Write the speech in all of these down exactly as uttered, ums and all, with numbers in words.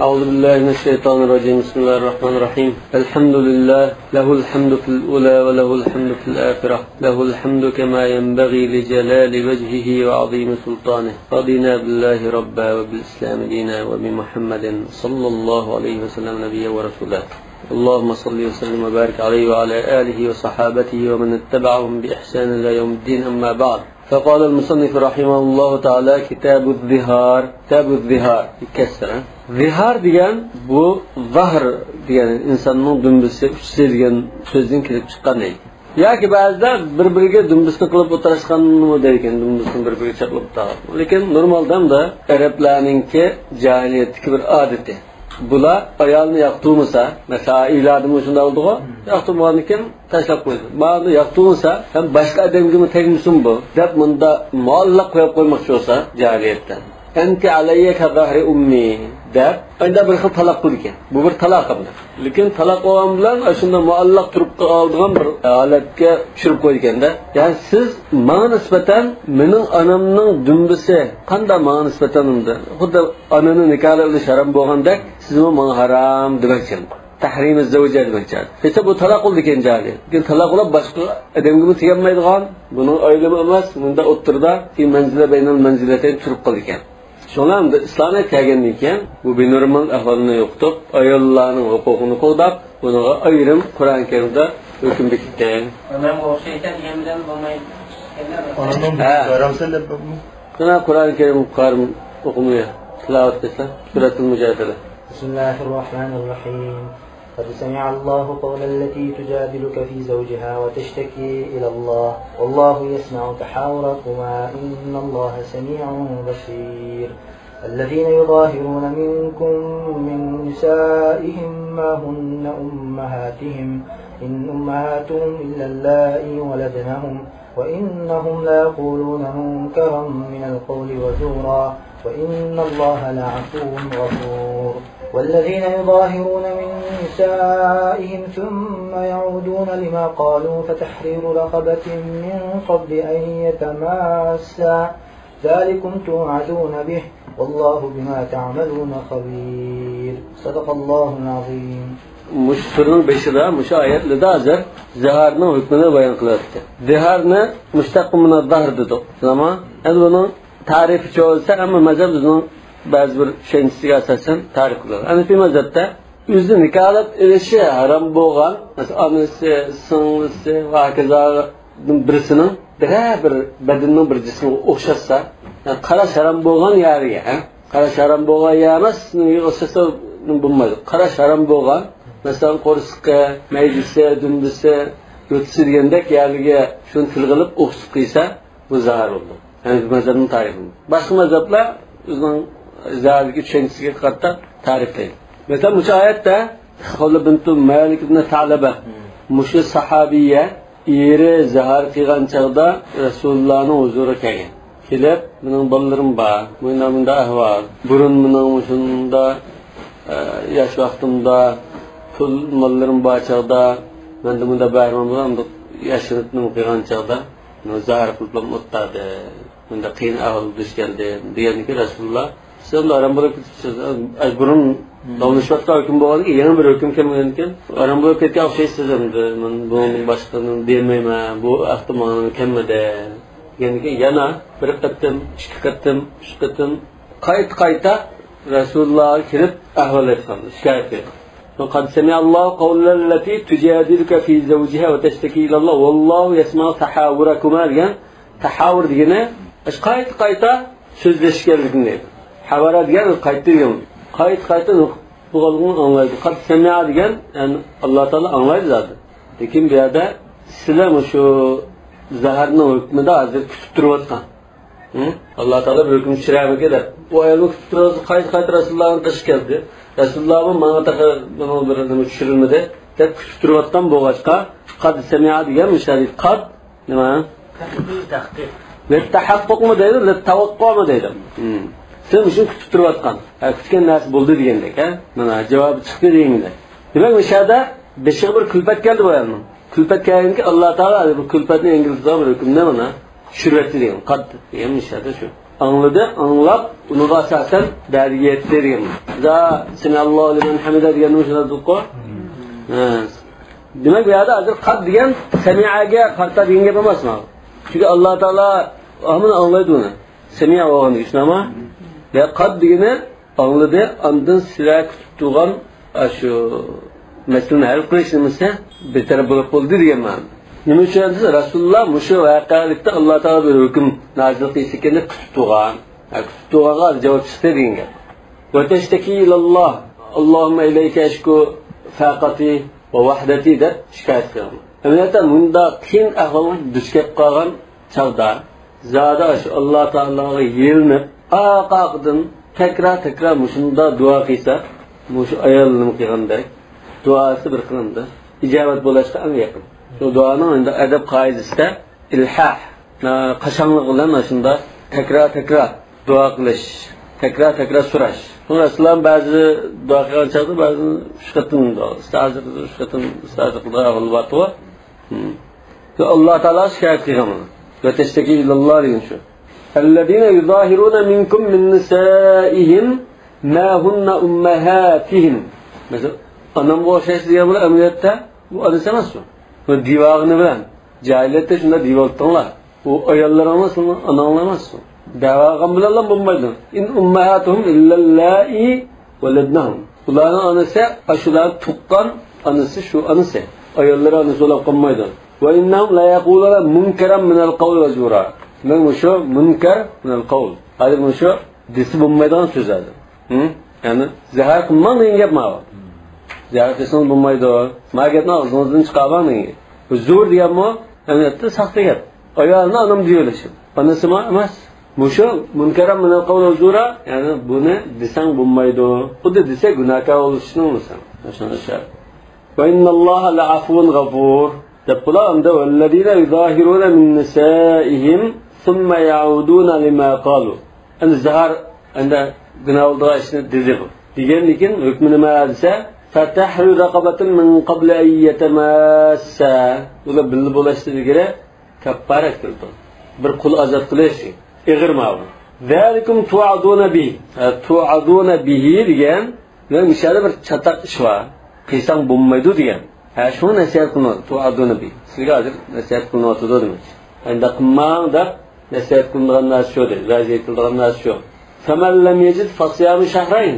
أعوذ بالله من الشيطان الرجيم. بسم الله الرحمن الرحيم. الحمد لله، له الحمد في الأولى وله الحمد في الآخرة، له الحمد كما ينبغي لجلال وجهه وعظيم سلطانه. رضينا بالله ربا وبالإسلام دينا وبمحمد صلى الله عليه وسلم نبيا ورسولا. اللهم صل وسلم وبارك عليه وعلى آله وصحابته ومن اتبعهم بإحسان إلى يوم الدين، أما بعد. فقال المصنف رحمه الله تعالى: كتاب الظهار. كتاب الظهار. يكسر، ها؟ زىھار دېگەن بۇ زاھىر دېگەن ئىنساننىڭ دۈمبىسى، ئۇچىسى دېگەن سۆزدىن كېلىپ چىققان دەيدۇ. ياكى بەزىدە بىر-بىرىگە دۈمبىسىنى قىلىپ ئولتۇرۇشقانمۇ دەيدىكەن، دۈمبىسىنى بىر-بىرىگە چاپلاپ ئولتۇرغان. لېكىن نورمالدا ئەمدى ئەرەبلەرنىڭكى جاھىلىيەتتىكى بىر ئادىتى. بۇلار ئايالىنى ياقتۇرمىسا، مەسىلەن، ئۆيلەردىمۇ شۇنداق بولىدىغۇ، ياقتۇرمىغاندىكىن تاشلاپ قويىدۇ. مانا ياقتۇرمىسا، ھەم باشقا ئادەمگىمۇ تەگمىسۇن بۇ، دەپ مۇنداق مۇئەللەق قويۇپ قويماقچى بولسا جاھىلىيەتتە، «أنت علي كظهر أمي» دەپ، ئەندە بىر خىل تالاق قىلىدىكەن. بۇ بىر تالاق ئەمدى. لېكىن تالاق بولغان بىلەن ئاشۇنداق مۇئەللەق تۇرۇپ قالىدىغان بىر ھالەتكە چۈشۈرۈپ قويىدىكەن-دە. يەنى سىز ماڭا نىسبەتەن مېنىڭ ئانامنىڭ دۈمبىسى قانداق ماڭا نىسبەتەن ئۇنداق، خۇددى ئانىنى نىكاھلىق قىلىش ھارام بولغاندەك، سىزمۇ ماڭا ھارام دېمەكچى. تەھرىمى زەۋجە دېمەكچى. كېسە بۇ تالاق بولدى ئىكەن جاھىلىيەت. لېكىن تالاق بولۇپ باشقا ئادەمگىمۇ تېگەلمەيدىغان، بۇنىڭ ئايلىمى ئەمەس، مۇنداق ئوتتۇرىدا في منزلة بين المنزلتين تۇرۇپ قالىدىكەن. شۇڭا ئەمدى ئىسلامىيەت كەلگەندىن كېيىن بۇ بىنورمال ئەھۋالنى يوقىتىپ، ئاياللارنىڭ ھوقۇقىنى قوغداپ، بۇنىڭغا ئايرىم قۇرئان كەرىمدە ھۆكۈم بېكىتتى. ئانامغا ئوخشايسەن دېگەن بىلەن بولمايدۇ. ئانامنىڭ ھە. ھارامسەن دەپ بولمايدۇ. قانا قۇرئان كەرىم قارىم ئوقۇمىغا تىلاۋەت قىلسا، سۈرەتۇل مۇجادىلە. بسم الله الرحمن الرحيم. قد سمع الله قول التي تجادلك في زوجها وتشتكي إلى الله والله يسمع تحاوركما إن الله سميع بصير. الذين يظاهرون منكم من نسائهم ما هن أمهاتهم إن أمهاتهم إلا اللائي ولدنهم وإنهم ليقولون منكرا من القول وزورا وإن الله لعفو غفور. والذين يظاهرون من نسائهم ثم يعودون لما قالوا فتحرير رقبة من قبل أن يتماسا ذلكم توعظون به والله بما تعملون خبير. صدق الله العظيم. مۇشۇ سۈرىنىڭ بېشىدا، مۇشۇ ئايەتلىرىدە ھازىر زىھارنىڭ ھۆكمىنى بايان قىلىۋەتتى. زىھارنى مۇشتەققۇ مىنەز زاھىر دېدۇق. تامام. ئەمدى بۇنىڭ تەرىپىچە بولسا، ھەممە مەزھەپ ئۆزىنىڭ بەزى بىر چۈشەنچىسىگە ئاساسەن تەرىپ قىلىدۇ. ھەنىفىي مەزھەپتە ئۆزىنى نىكاھلاپ ئېلىشى ھارام بولغان، مەسىلەن، ئانىسى، سىڭلىسى ۋە ھاكازا بىرسىنىڭ بىرەر بىر بەدىنىنىڭ بىر جىسمىغا ئوخشاتسا، يەنى قاراش ھارام بولغان يەرگە، ھە؟ قاراش ھارام بولغان يەر ئەمەس، نېمىگە ئوخشاتسا بولمايدۇ. قاراش ھارام بولغان، مەسىلەن، قورسىقى، مەيدىسى، دۈمبىسى، يوتىسى دېگەندەك يەرلىرىگە شۇنى تىلغا ئېلىپ ئوخشىتىپ قىلسا، بۇ زاھار بولىدۇ. ھەنەفىي مەزھەپنىڭ تەرىپى. باشقا مەزھەپلەر ئۆزىنىڭ زاھاردىكى چۈشەنچىسىگە قارىتا تەرىپلەيدۇ. مەسىلەن، مۇشۇ ئايەتتە خەۋلە بىنتۇ مالىك ئىبنى سەئلەبە، مۇشۇ ساھابىيە ئېرى زاھار قىلغان چاغدا رەسۇلۇللانىڭ ھۇزۇرىغا كەلگەن. كېلىپ، «مېنىڭ بالىلىرىم بار، مۇنداق، مۇنداق ئەھۋال. بۇرۇن مېنىڭ مۇشۇنداق، ئە، ياش ۋاقتىمدا پۇل ماللىرىم بار چاغدا، مەندە مۇنداق بەرمەن بولغان، ياشىرىپ نېمە قىلغان چاغدا، مېنى زاھار قىلىپلا ئولتۇردى. مۇنداق قىيىن ئەھۋالغا دۇچ كەلدىم» دېگەندىكىن رەسۇلۇللا، «سىز ئەمدى ئارام بولۇپ كېتىپسىز. ئە، بۇرۇن داۋاملىشىۋاتقان ھۆكۈم بولغاندىكىن يېڭى بىر ھۆكۈم كەلمىگەنكىن، ئارام بولۇپ كەتكەن ئوخشايسىز ئەمدى. مەن بۇنىڭدىن باشقىنى دېيەلمەيمەن. بۇ ھەقتە ماڭا كەلمىدى» دېگەندىكىن يەنە بىر قېتىم، ئىككى قېتىم، ئۈچ قېتىم قايتا-قايتا رەسۇلۇللاغا كېلىپ ئەھۋال ئېيتقان، شىكايەت قىلغان. «قد سمع الله قول التي تجادلك في زوجها وتشتكي إلى الله والله يسمع تحاوركما» دېگەن، تەھاۋۇر دېگىنى قايتا-قايتا سۆزلەشكەنلىكىنى دەيدۇ. ھاۋارا دېگەن قايتا دېگەن. قايتا-قايتا بولغانلىقىنى ئاڭلايدۇ. قەد سەمىئە دېگەن، يەنى ئاللا تائالا ئاڭلايدۇ زادى. لېكىن بۇ يەردە سىلەر مۇشۇ زەھەرنىڭ ھۆكمىدە ھازىر كۈتۈپ تۇرۇۋاتقان. ھە؟ ئاللا تائالا بىر ھۆكۈم چۈشۈرەرمىكىن دەپ. ئۇ ئايالمۇ كۈتۈپ تۇرۇۋاتقان، قايتا-قايتا رەسۇلۇللانىڭ قېشىغا كەلدى. رەسۇلۇللامۇ ماڭا تېخى بۇنىڭ بىر نېمە چۈشۈرۈلمىدى دەپ كۈتۈپ تۇرۇۋاتقان بولغاچقا، قەد سەمىئە دېگەن مۇشۇ يەردىكى قەد نېمە؟ تەھقىق. لىتتەھەققۇقمۇ دەيدۇ، لىتتەۋەققۇمۇ دەيدۇ. ھىم. سەن مۇشۇنى كۈتۈپ تۇرۇۋاتقان. ھە، كۈتكەن نەرسە بولدى دېگەندەك، ھە؟ مانا جاۋابى چىقتى دېگەندەك. دېمەك، مۇشۇ يەردە بېشىغا بىر كۈلپەت كەلدى بۇ ئايالنىڭ. كۈلپەت كەلگەنكى ئاللا تائالا بۇ كۈلپەتنى يەڭگىللىتىدىغان بىر ھۆكۈمنى مانا چۈشۈرۈۋەتتى دېگەن. قەد دېگەن مۇشۇ يەردە شۇ. ئاڭلىدى، ئاڭلاپ، ئۇنىڭغا ئاساسەن دەرىجىگە يەتتى دېگەن. ئىزا سەمىئەللاھۇ لىمەن ھەمىدە دېگەننى شۇنداق دېدۇققۇ. ھە. دېمەك، بۇ يەردە ھازىر قاد دېگەن سەمىئەگە قارىتا دېگەن گەپ ئەمەس ماۋۇ. چۈنكى ئاللا تائالا ھەممىنى ئاڭلايدۇ ئۇنى. سەمىئە بولغان دېگەن شۇنداقمۇ؟ يا قاد دېگىنى ئاڭلىدى، ئاندىن سىلەر كۈتۈپ تۇرغان ئاشۇ مەسىلىنى ھەل قىلىش نېمىسى بىر تەرەپ بولۇپ بولدى دېگەن مەنىدە. نېمە ئۈچۈن دېسە، رەسۇلۇللا مۇشۇ ۋەقەلىكتە ئاللا تائالا بىر ھۆكۈم نازىل قىلىش ئىكەنلىكىنى كۈتۈپ تۇرغان. ھە، كۈتۈپ تۇرغانغا جاۋاب چىقتى دېگەن گەپ. ۋە تەشتەكى ئىلەللا، ئاللاھۇممە ئىلەيكە ئەشكۇ فەقەتى ۋە ۋەھدەتى دەپ شىكايەت قىلغان. ئەمەلىيەتتە مۇنداق قىيىن ئەھۋالغا دۇچ كەپ قالغان چاغدا زادى ئاشۇ ئاللا تائالاغا يېلىنىپ، ئارقا-ئارقىدىن تەكرار-تەكرار مۇشۇنداق دۇئا قىلسا، مۇشۇ ئايالنىڭ قىلغاندەك دۇئاسى بىر قىلىمدا ئىجابەت بولۇشقا ئەڭ يېقىن. شۇ دۇئانىڭ ئەمدى ئەدەپ قائىدىسىدە ئىلھاھ، قاشاڭلىق بىلەن ئاشۇنداق تەكرار-تەكرار دۇئا قىلىش، تەكرار-تەكرار سوراش. شۇڭا رەسۇلۇللا بەزى دۇئا قىلغان چاغدا بەزى ئۈچ قېتىم دۇئا، ئىستىئازە قىلىدۇ، ئۈچ قېتىم ئىستىئازە قىلىدىغان ئەھۋال بارتىغۇ. ھىم. ئاللا تائالا شىكايەت قىلغان بۇنى. ۋە تەشتەكى ئىلەللا دېگەن شۇ. الذين يظاهرون منكم من نسائهم ما هن أمهاتهم. مەسىلەن، ئانامغا ئوخشاش دېگەن بۇلار ئەمەلىيەتتە بۇ ئانىسى ئەمەس بۇ. بۇ دېۋالغىنى بىلەن. جاھىلىيەتتە شۇنداق دېۋالتىڭلار. ئۇ ئاياللىرىڭ ئەمەس، ئۇ ئاناڭلار ئەمەس ئۇ. دەۋالغان بىلەنلا بولمايدۇ. إن أمهاتهم إلا اللائي ولدنهم. ئۇلارنىڭ ئانىسى، ئاشۇلار تۇغقان ئانىسى، شۇ ئانىسى. ئاياللىرى ئانىسى بولۇپ قالمايدۇ. وإنهم ليقولون منكرا من القول وزورا. دېمەك، مۇشۇ مۇنكەر مىنەل قەۋل. ھازىر مۇشۇ دېسە بولمايدىغان سۆز ھازىر. ھە؟ يەنى زەھەر قىلماڭ دېگەن گەپ ماۋۇ. زەھەر قىلسىڭىز بولمايدۇ. ما گەپنى ئاغزىڭىزدىن چىقارماڭ دېگەن گەپ. بۇ زور دېگەنمۇ ئەمەلىيەتتە ساختا گەپ. ئايالنى ئانام دېيىۋېلىش. ئانىسىمۇ ئەمەس. مۇشۇ مۇنكەرەن مىنەل قەۋل ۋە زورا، يەنى بۇنى دېسەڭ بولمايدۇ. خۇددى دېسە گۇناھكار بولۇشنىڭ مىسالى. شۇنىڭ ئىشارىتى. وإن الله لعفو غفور. دەپ بولا ئەمدى، والذين يظاهرون من نسائهم ثم يعودون لما قالوا. ئەمدى زىھار، ئەمدى گۇناھ بولىدىغان ئىشنى دېدى بۇ. دېگەندىن كېيىن ھۆكمى نېمە دېسە، فتحرير رقبة من قبل أن يتماسا. ئۇلار بىللە بولۇشتىن ئىلگىرى كاپپارەت كېلىدۇ. بىر قۇل ئازاد قىلىش، ئېغىر ماۋۇ. ذلكم توعظون به. ھە، توعظون به دېگەن، مېنىڭ مۇشۇ يەردە بىر چاتاق ئىش بار. قىلساڭ بولمايدۇ دېگەن. ھە، شۇڭا نەسىھەت قىلىنىۋاتىدۇ. توعظون به. سىزگە ھازىر نەسىھەت قىلىنىۋاتىدۇ دېمەكچى. ئەمدى قىلماڭ دەپ نەسىھەت قىلىنىدىغان نەرسە شۇ دەيدۇ. ۋەز ئېيتىلىدىغان نەرسە شۇ. فمن لم يجد فصيام شهرين.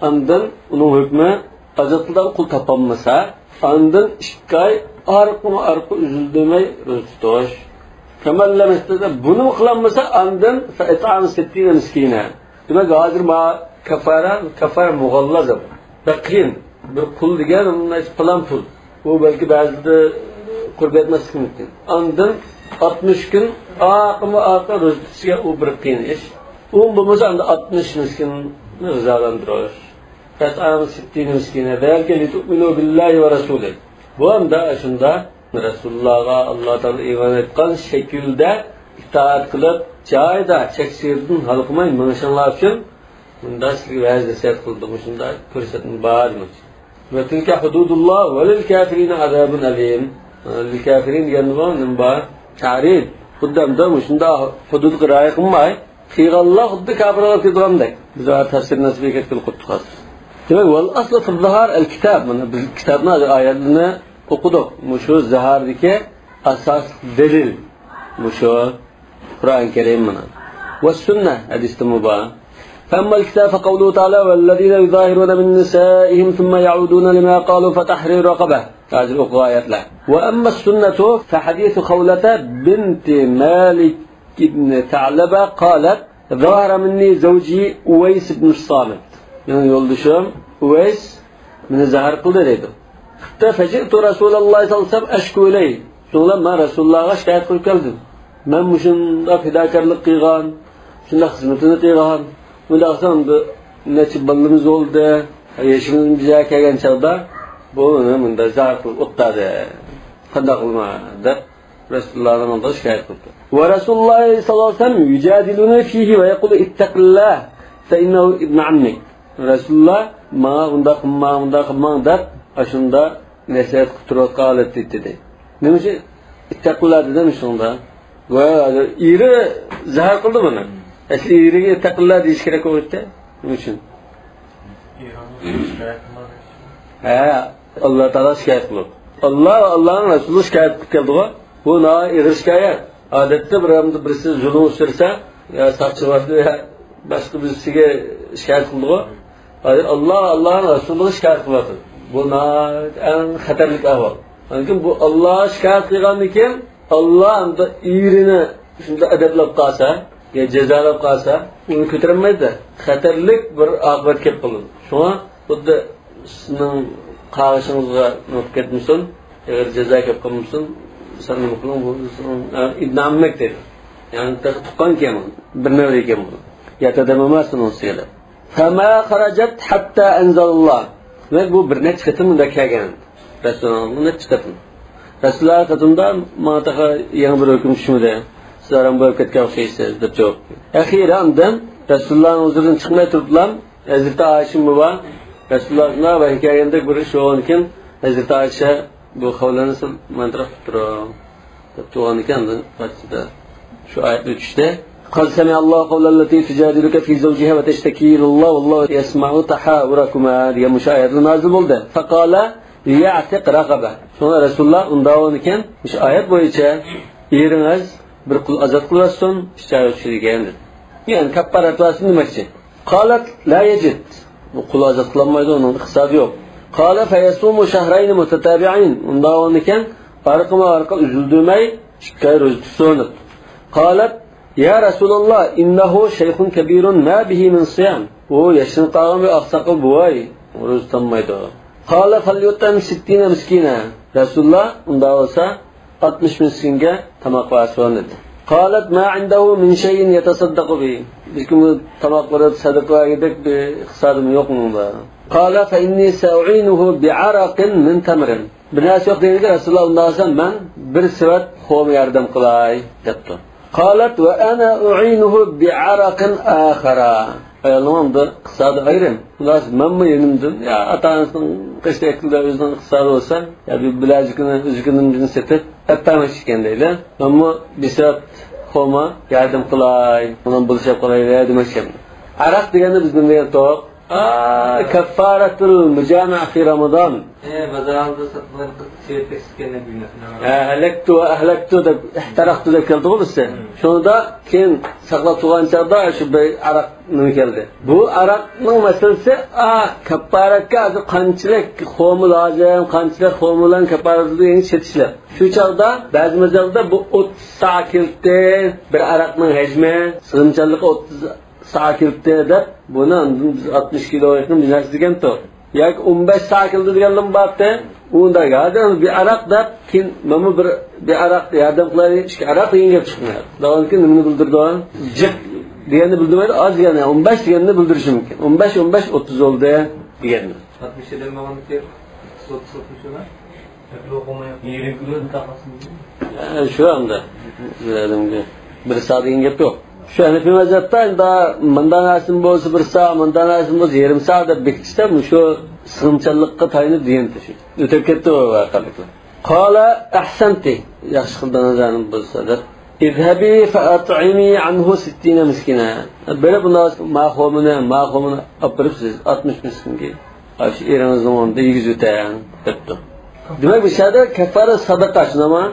ئاندىن ئۇنىڭ ھۆكمى، ئازاد قىلىدىغان قۇل تاپالمىسا، ئاندىن ئىككى ئاي ئارقىمۇ ئارقا ئۈزۈلدۈرمەي روزا تۇتۇش. فمن لم يستطع، بۇنىمۇ قىلالمىسا، ئاندىن فإطعام ستين مسكينا. دېمەك، ھازىر ما كافارە، كافارە مۇغاللازە بۇ. بەك قىيىن. بىر قۇل دېگەن پالان پۇل. ئۇ بەلكى بەزىدە قۇرۇپ يەتمەسلىكى مۇمكىن. ئاندىن ئاتمىش كۈن ئارقىمۇ ئارقا روزا تۇتۇشىغا ئۇ بىر قىيىن ئىش. ئۇ بولمىسا، ئاندىن ئاتمىش مىسكىننى غىزالاندۇرۇش. فإطعام ستين مسكينا ذلك لتؤمنوا بالله ورسوله. بۇ ئەمدى شۇنداق رەسۇلۇللاغا ئاللا تائالا ئىمان ئېيتقان شەكىلدە ئىتائەت قىلىپ، جايىدا چەك-چىگىردىن ھالقىماي مېڭىشىڭلار ئۈچۈن مۇنداق سىزگە ۋەز-نەسىھەت قىلدۇق، مۇشۇنداق پۇرسەتنىڭ بار دېمەكچى. ۋە تىلكە ھۇدۇدۇللا ۋە لىل كافىرىنە ئازابۇن ئەلىم. لىل كافىرىن دېگەندە بۇ نېمە بار؟ تەھرىم. خۇددى ئەمدى مۇشۇنداق ھۇدۇدقا رىئايە قىلماي، قىلغانلار خۇددى كاپىرلارغا كېتىدىغاندەك. بىز ھازىر تەپسىر نەسىبىگە كەتكىلى قۇتلۇق ھازىر. دېمەك، ۋەل ئەسلۇ فىز زىھار ئەل كىتاب. مانا بىز كىتابنى ھازىر ئايەتلىرىنى ئوقۇدۇق. مۇشۇ زىھاردىكى ئاساسلىق دەلىل مۇشۇ قۇرئان كەرىم مانا. ۋە سۈننە ھەدىستىمۇ بار. فەممەل كىتاب فەقەۋلۇ تەئالا ۋەللەزىنە يۇزاھىرۇنە مىن نىسائىھىم سۈممە يەئۇدۇنە لىما قالۇ فەتەھرىرۇ رەقەبە. ھازىر ئوقۇغان ئايەتلەر. ۋە ئەممەس سۈننەتۇ فەھەدىسۇ خەۋلەتە بىنتى مالىك ئىبنى تەئلەبە قالەت، زاھەرە مىننى زەۋجى ئۇۋەيس ئىبنى سامىت. مېنىڭ يولدىشىم ئۇۋەيس مېنى زەھەر قىلدى دەيدۇ. قىپتە فەجىئتۇ رەسۇلەللاھى سەللەللاھۇ ئەلەيھى ۋەسەللەم ئەشكۇ ئىلەيھى. شۇنىڭ بىلەن مەن رەسۇلۇللاغا شىكايەت قىلىپ كەلدىم. مەن مۇشۇنداق پىداكارلىق قىلغان، شۇنداق خىزمىتىنى قىلغان. مۇنداق قىلسام، بىر نەچچە بالىمىز بولدى. يېشىمىز بىر يەرگە كەلگەن چاغدا، بۇ مېنى مۇنداق زەھەر قىلىپ ئوتتادى. قانداق قىلىمەن دەپ، رەسۇلۇللانىڭ ئالدىغا شىكايەت قىلىپتۇ. ۋە رەسۇلۇللاھ سەللەللاھۇ ئەلەيھى ۋەسەللەم يۇجادىلۇنى فىھى ۋە يەقۇلۇ ئىتتەقىللاھ فەئىننەھۇ ئىبنۇ ئەممىك. رەسۇلۇللاھ ماڭا ئۇنداق قىلماڭ، ئۇنداق قىلماڭ دەپ، ئاشۇنداق نەسىھەت قىلىپ تۇرۇۋاتقان ھالەتتە ئىدى. نېمە ئۈچۈن ئىتتەقىللاھ دېدىم شۇنىڭدا؟ ۋە ئېرى زەھەر قىلدى بۇنى. ئەسلى ئېرىگە تەقىللا دېيىش كېرەك بولغۇچە. نېمە ئۈچۈن؟ ھە، ئاللا تائالا شىكايەت قىلىپ. ئاللا ۋە ئاللانىڭ رەسۇلى شىكايەت قىلىپ كەلدىغۇ. بۇ ناھايىتى ئېغىر شىكايەت. ئادەتتە بىر ئادەمدە بىرسى زۇلۇم ئۇچرىسا، يا ساقچى بارسا، يا باشقا بىرسىگە شىكايەت قىلىدىغۇ. ھازىر ئاللا ۋە ئاللانىڭ رەسۇلىغا شىكايەت قىلىۋاتىدۇ. بۇ ناھايىتى ئەڭ خەتەرلىك ئەھۋال. لېكىن بۇ ئاللاغا شىكايەت قىلغاندىن كېيىن، ئاللا ئەمدى ئېرىنى شۇنداق ئەدەپلەپ قالسا، يا جازالاپ قالسا، ئۇنى كۆتۈرەلمەيدۇ. خەتەرلىك بىر ئاقىۋەت كېلىپ قالىدۇ. شۇڭا خۇددى سىزنىڭ قارغىشىڭىزغا نېمە كەتمىسۇن، ئېغىر جازا كەپ قالمىسۇن، سەن نېمە قىلىڭ، بۇ سىزنىڭ، ئە، ئىبن ئەممەك دېدى. يەنى تېخى تۇغقان ئىكەن بۇ، بىر نەۋرە ئىكەن بۇ. ياتادەممەسۇن ئۇنىڭ ئۈستىگە دەپ. فما خرجت حتى أنزل الله. دېمەك، بۇ بىر نەچچە قېتىم مۇنداق كەلگەن. رەسۇلۇللاھقا نەچچە قېتىم. رەسۇلۇللاھ قېتىمدا، ماڭا تېخى يېڭى بىر ھۆكۈم چۈشمىدى. سىلەر ھەم بولۇپ كەتكەن ئوخشايسىز، دەپ جاۋاب. ئەخىرى ئاندىن رەسۇلۇللاھنىڭ ھۇزۇرىدىن چىقماي تۇرۇپلا، ھەزرىتى ئائىشە بۇۋا، رەسۇلۇللاھ شۇنداق ۋەھىي كەلگەندەك بىر ئىش بولغاندىكىن، ھەزرىتى ئائىشە بۇ خەۋلەرنى سىل مانا تەرەپتە تۇرۇڭ، دەپ تۇرغاندىكىن، ئاندىن پاتىسىدا شۇ ئايەت چۈشتى. قد سمع الله قول التي تجادلك في زوجها وتشتكي إلى الله والله يسمع تحاوركما دېگەن مۇشۇ ئايەتلەر نازىل بولدى. فقال ليعتق رقبة. شۇڭا رەسۇلۇللاھ ئۇنداق بولغاندىكىن، مۇشۇ ئايەت بويىچە ئېرىڭىز بىر قۇل ئازاد قىلىۋەتسۇن، ئىش جايىغا چۈشىدىكەن دېدى. يەنى كاپپارەت ۋەرسۇن دېمەكچى. قالت لا يجد. بۇ قۇل ئازاد قىلالمايدۇ، ئۇنىڭ ئىقتىسادى يوق. قال فيصوم شهرين متتابعين. ئۇنداق بولغاندىكىن، ئارقىمۇ ئارقا ئۈزۈلدۈرمەي ئىككى ئاي روزا تۇتسۇن. قالت يا رسول الله إنه شيخ كبير ما به من صيام. ئۇ ياشىنىپ قالغان بىر ئاقساقال بوۋاي، روزا تۇتالمايدۇ. قال فليطعم ستين مسكينا. رەسۇلۇللاھ ئۇنداق بولسا، ئاتمىش مىسكىنگە تاماق بەرسۇن دېدى. قالت ما عنده من شيء يتصدق به. لېكىن بۇ تاماق بېرىپ سەدىقە بەرگۈدەك بىر ئىقتىسادىم يوق مۇنىڭدا. قال فإني سأعينه بعرق من تمر. بىر نەرسە يوق دېگەندىكىن، رەسۇلۇللاھ ئۇنداق دېسە، مەن بىر سېۋەت خورما ياردەم قىلاي، دەپتۇ. قالت وأنا أعينه بعرق آخر. ئايالنىڭ ئۇندا ئىقتىسادى ئايرىم. خۇلاسە، مەنمۇ يېنىمدىن، يا ئاتا-ئانىسىنىڭ قېشىدا ئەكىلدە ئۆزىنىڭ ئىقتىسادى بولسا، يا بىر بىلەزىكىنى ئۆزىكىنىڭ بىرىنى سېتىپ، ئەتتەمەش ئىكەن دەيلى. مەنمۇ بىر سېۋەت خورما ياردەم قىلاي، ئۇنىڭ بىلىشىپ قالايلى دېمەكچى. ئاراق دېگەندە بىز نېمە دېگەن توق؟ ئا، كەففارەتۇل مۇجامە فى رامىزان. ئە، بازاردا ساتىدىغان سېۋەتتەك سۈتكەندەك بىلىنەتتى. ئە، ھەلەكتۇ ۋە ئەھلەكتۇ دەپ، ئىھتەرەقتۇ دەپ كەلدىغۇ بىزسە. شۇنىڭدا كېيىن ساقلاپ تۇرغان چاغدا شۇ بىر ئاراق نېمە كەلدى. بۇ ئاراقنىڭ مەسىلىسى، ئا، كەپپارەتكە ھازىر قانچىلىك خورما لازىم، قانچىلىك خورما بىلەن كەپپارەت دېگەن چېتىشلىق. شۇ چاغدا بەزى مەزھەپلەردە بۇ ئوتتۇز سائا كېلىتى، بىر ئاراقنىڭ ھەجمى، سىغىمچانلىقى ئوتتۇز سائا كېلىتى دەپ، بۇنى ئاندىن بىز ئاتمىش كىلو يېقىن بىر نەرسە دېگەنتۇ. ياكى ئون بەش سائا كېلىتى دېگەنلىرىمۇ بارتى. ئۇنداق ھازىر بىر ئاراق دەپ، كېيىن مەنمۇ بىر، بىر ئاراق ياردەم قىلاي، ئىككى ئاراق دېگەن گەپ چىقمايدۇ. دېگەنكى نېمىنى بىلدۈرىدۇ؟ جىق دېگەننى بىلدۈرمەيدۇ، ئاز دېگەننى، ئون بەش دېگەننى بىلدۈرۈشى مۇمكىن. ئون بەش، ئون بەش، ئوتتۇز بولدى دېگەننى. ئاتمىش ئادەم بولغاندىكى، ئوتتۇز، ئاتمىش ئادەم. ھە، شۇ ئەمدى. بىر سائا دېگەن گەپ يوق. شۇ ھەنەفىي مەزھەپتە ئەمدى مۇنداق نەرسىمۇ بولسا بىر سائا، مۇنداق نەرسىمۇ بولسا يېرىم سائا دەپ بېكىتىشتە، مۇشۇ سىغىمچانلىققا تايىنىپ دېگەنتى شۇ. ئۆتۈپ كەتتى ئۇ ۋەقەلىكلەر. قال أحسنت. ياخشى قىلدىڭىز، ئەنە بولسا دەپ. اذهبي فأطعمي عنه ستين مسكينا. بېرىپ ئۇنى، ما خورمىنى، ما خورمىنى ئاپىرىپ سىز ئاتمىش مىسكىنگە. ئاشۇ ئېرىڭىزنىڭ ئورنىدا يېگۈزۈۋېتىڭ، دەپتۇ. دېمەك، بۇ يەردە كەففارەت سەدىقە، شۇنداقمۇ؟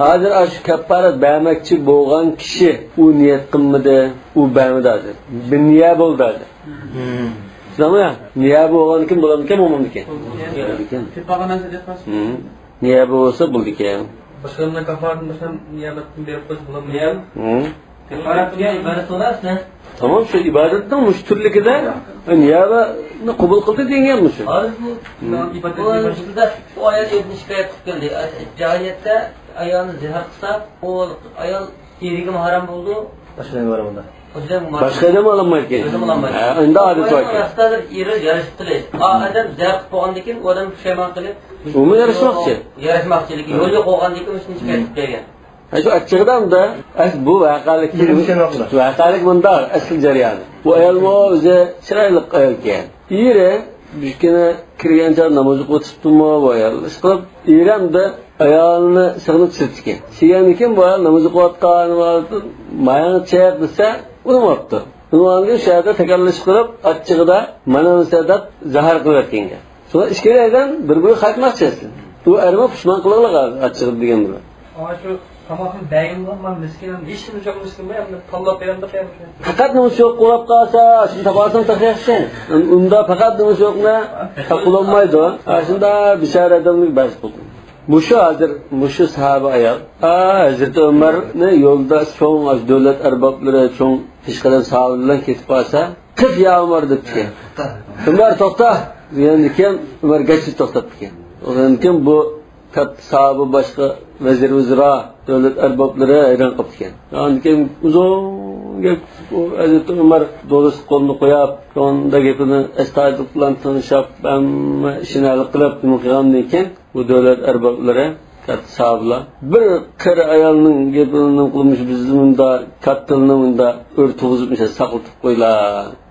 ھازىر ئاشۇ كەففارەت بەرمەكچى بولغان كىشى ئۇ نىيەت قىلمىدى، ئۇ بەرمىدى ھازىر. بىر نىيە بولدى ھازىر. شۇنداقمۇ؟ نىيە بولغاندىكىن بولامدىكەن، بولمامدىكەن؟ بولىدىكەن. نىيە بولسا بولىدىكەن. باشقىلارنىڭ كافارىتىنى باشقا نىيەبەتتىن بېرىپ قويسا بولامدۇ؟ كەففارەت دېگەن ئىبادەت بولار. تامام شۇ ئىبادەتنىڭ مۇشۇ تۈرلۈكىدە نىيەبەتنى قوبۇل قىلدى دېگەن مۇشۇ. ھازىر بۇ ئىبادەت بۇ ئايەت ئىبنى شىكايەت قىلىپ كەلدى. جاھىلىيەتتە ئايالنى زىھار قىلسا، ئۇ ئايال ئېرىگىمۇ ھارام بولىدۇ. باشقا نېمە بار بۇندا؟ باشقا ئادەم ئالالمايدىكەن. ئۆزى ئالالمايدۇ. ھە، ئۇندا ئادەت بار ئىكەن. ئادەم زىيارەت قىلىپ بولغاندىن كېيىن، ئۇ ئادەم پۇشايمان قىلىپ، ئۇمۇ يارىشماقچى. يارىشماقچى، لېكىن يولى قويغاندىن كېيىن شۇنى شىكايەت قىلىپ كەلگەن. ھە، شۇ ئاچچىقىدا ئەمدى، ئەس، بۇ ۋەقەلىك، ۋەقەلىك مۇنداق، ئەسلى جەريانى. بۇ ئايالمۇ ئۆزى چىرايلىق ئايال ئىكەن. ئېرى بىر كۈنى كىرگەن چاغدا ناماز ئوقۇۋېتىپتىمۇ، بۇ ئايال ئىشقىلىپ، ئېرى ئەمدى ئايالىنى سېغىنىپ سىرتتىكەن. سىغىنغاندىن كېيىن بۇ ئايال ناماز ئوقۇۋاتقان، ماڭا چىق دېسە، ئۇنىماپتۇ. ئۇنىمىغاندىن كېيىن شۇ يەردە تەكرارلىشىپ قېلىپ، ئاچچىقىدا مانا مۇنسا دەپ زەھەر قىلىۋەتكەنگەن. شۇڭا ئىككىلى ئادەم بىر-بىرىگە قايتماقچى ئەسلى. ئۇ ئەرمۇ پۇشمان قىلغىلى ئاچچىقىدا دېگەن بىلەن. ئاڭا شۇ تاماقنى بەرگىن بولۇپ، مانا مىسكىن، ھېچ نېمىسى يوق مىسكىن بۇ، ئەمدى تاللاپ بېرەمدۇق يا. پەقەت نېمىسى يوق بولاپ قالسا، شۇنى تاپالساڭ تېخى ياخشى. ئۇندا پەقەت نېمىسى يوقنى تاپىلالمايدۇ. ئاشۇندا بىچارە ئادەمنى بەرسە بولدى. مۇشۇ ھازىر، مۇشۇ ساھابە ئايال، ئا، ھەزرىتى ئۆمەرنى يولدا چوڭ دۆلەت ئەربابلىرى، چوڭ پېشقەدەم ساھابىلەر بىلەن كېتىپ قالسا، «قىف يا ئۆمەر» دەپتىكەن. «ئۆمەر، توختا» دېگەندىكىن، ئۆمەر گەجچە توختاپتىكەن. ئۇنىڭدىن كېيىن بۇ كاتتا ساھابە باشقا ۋەزىر ۋۇزرا، دۆلەت ئەربابلىرى ھەيران قاپتىكەن. ئاندىن كېيىن ئۇزۇن گەپ، ئۇ ھەزرىتى ئۆمەر دورىسىغا قولىنى قويۇپ، شۇندا گېپىنى ئەستايىدىللىق بىلەن تىڭشاپ، ھەممە ئىشىنى ھەل قىلىپ، نېمە قىلغاندىن كېيىن، بۇ دۆلەت ئەربابلىرى، كاتتا ساھابىلار، بىر قېرى ئايالنىڭ گېپىنىڭ قىلمىشى بىزنى مۇندا، كاتتىلىنى مۇندا ئۆر تۇغۇزۇپ، مۇشۇ ساقلىتىپ قويلا.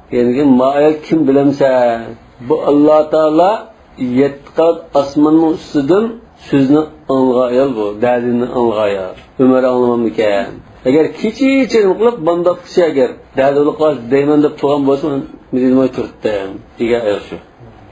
دېگەندىكىن، ما ئايال كىم بىلەمسەن؟ بۇ ئاللا تائالا يەتتە قات ئاسماننىڭ ئۈستىدىن سۆزنى ئاڭلىغان ئايال بۇ، دەدىنى ئاڭلىغان ئايال. ئۆمەر ئاڭلىمامدىكەن؟ ئەگەر كېچىچە نېمە قىلىپ، بامدات كىشى ئەگەر دەدە بولۇپ قالسا دەيمەن دەپ تۇرغان بولسا، مەن مەدىنىدە تۇرۇپتىم دېگەن ئايال شۇ.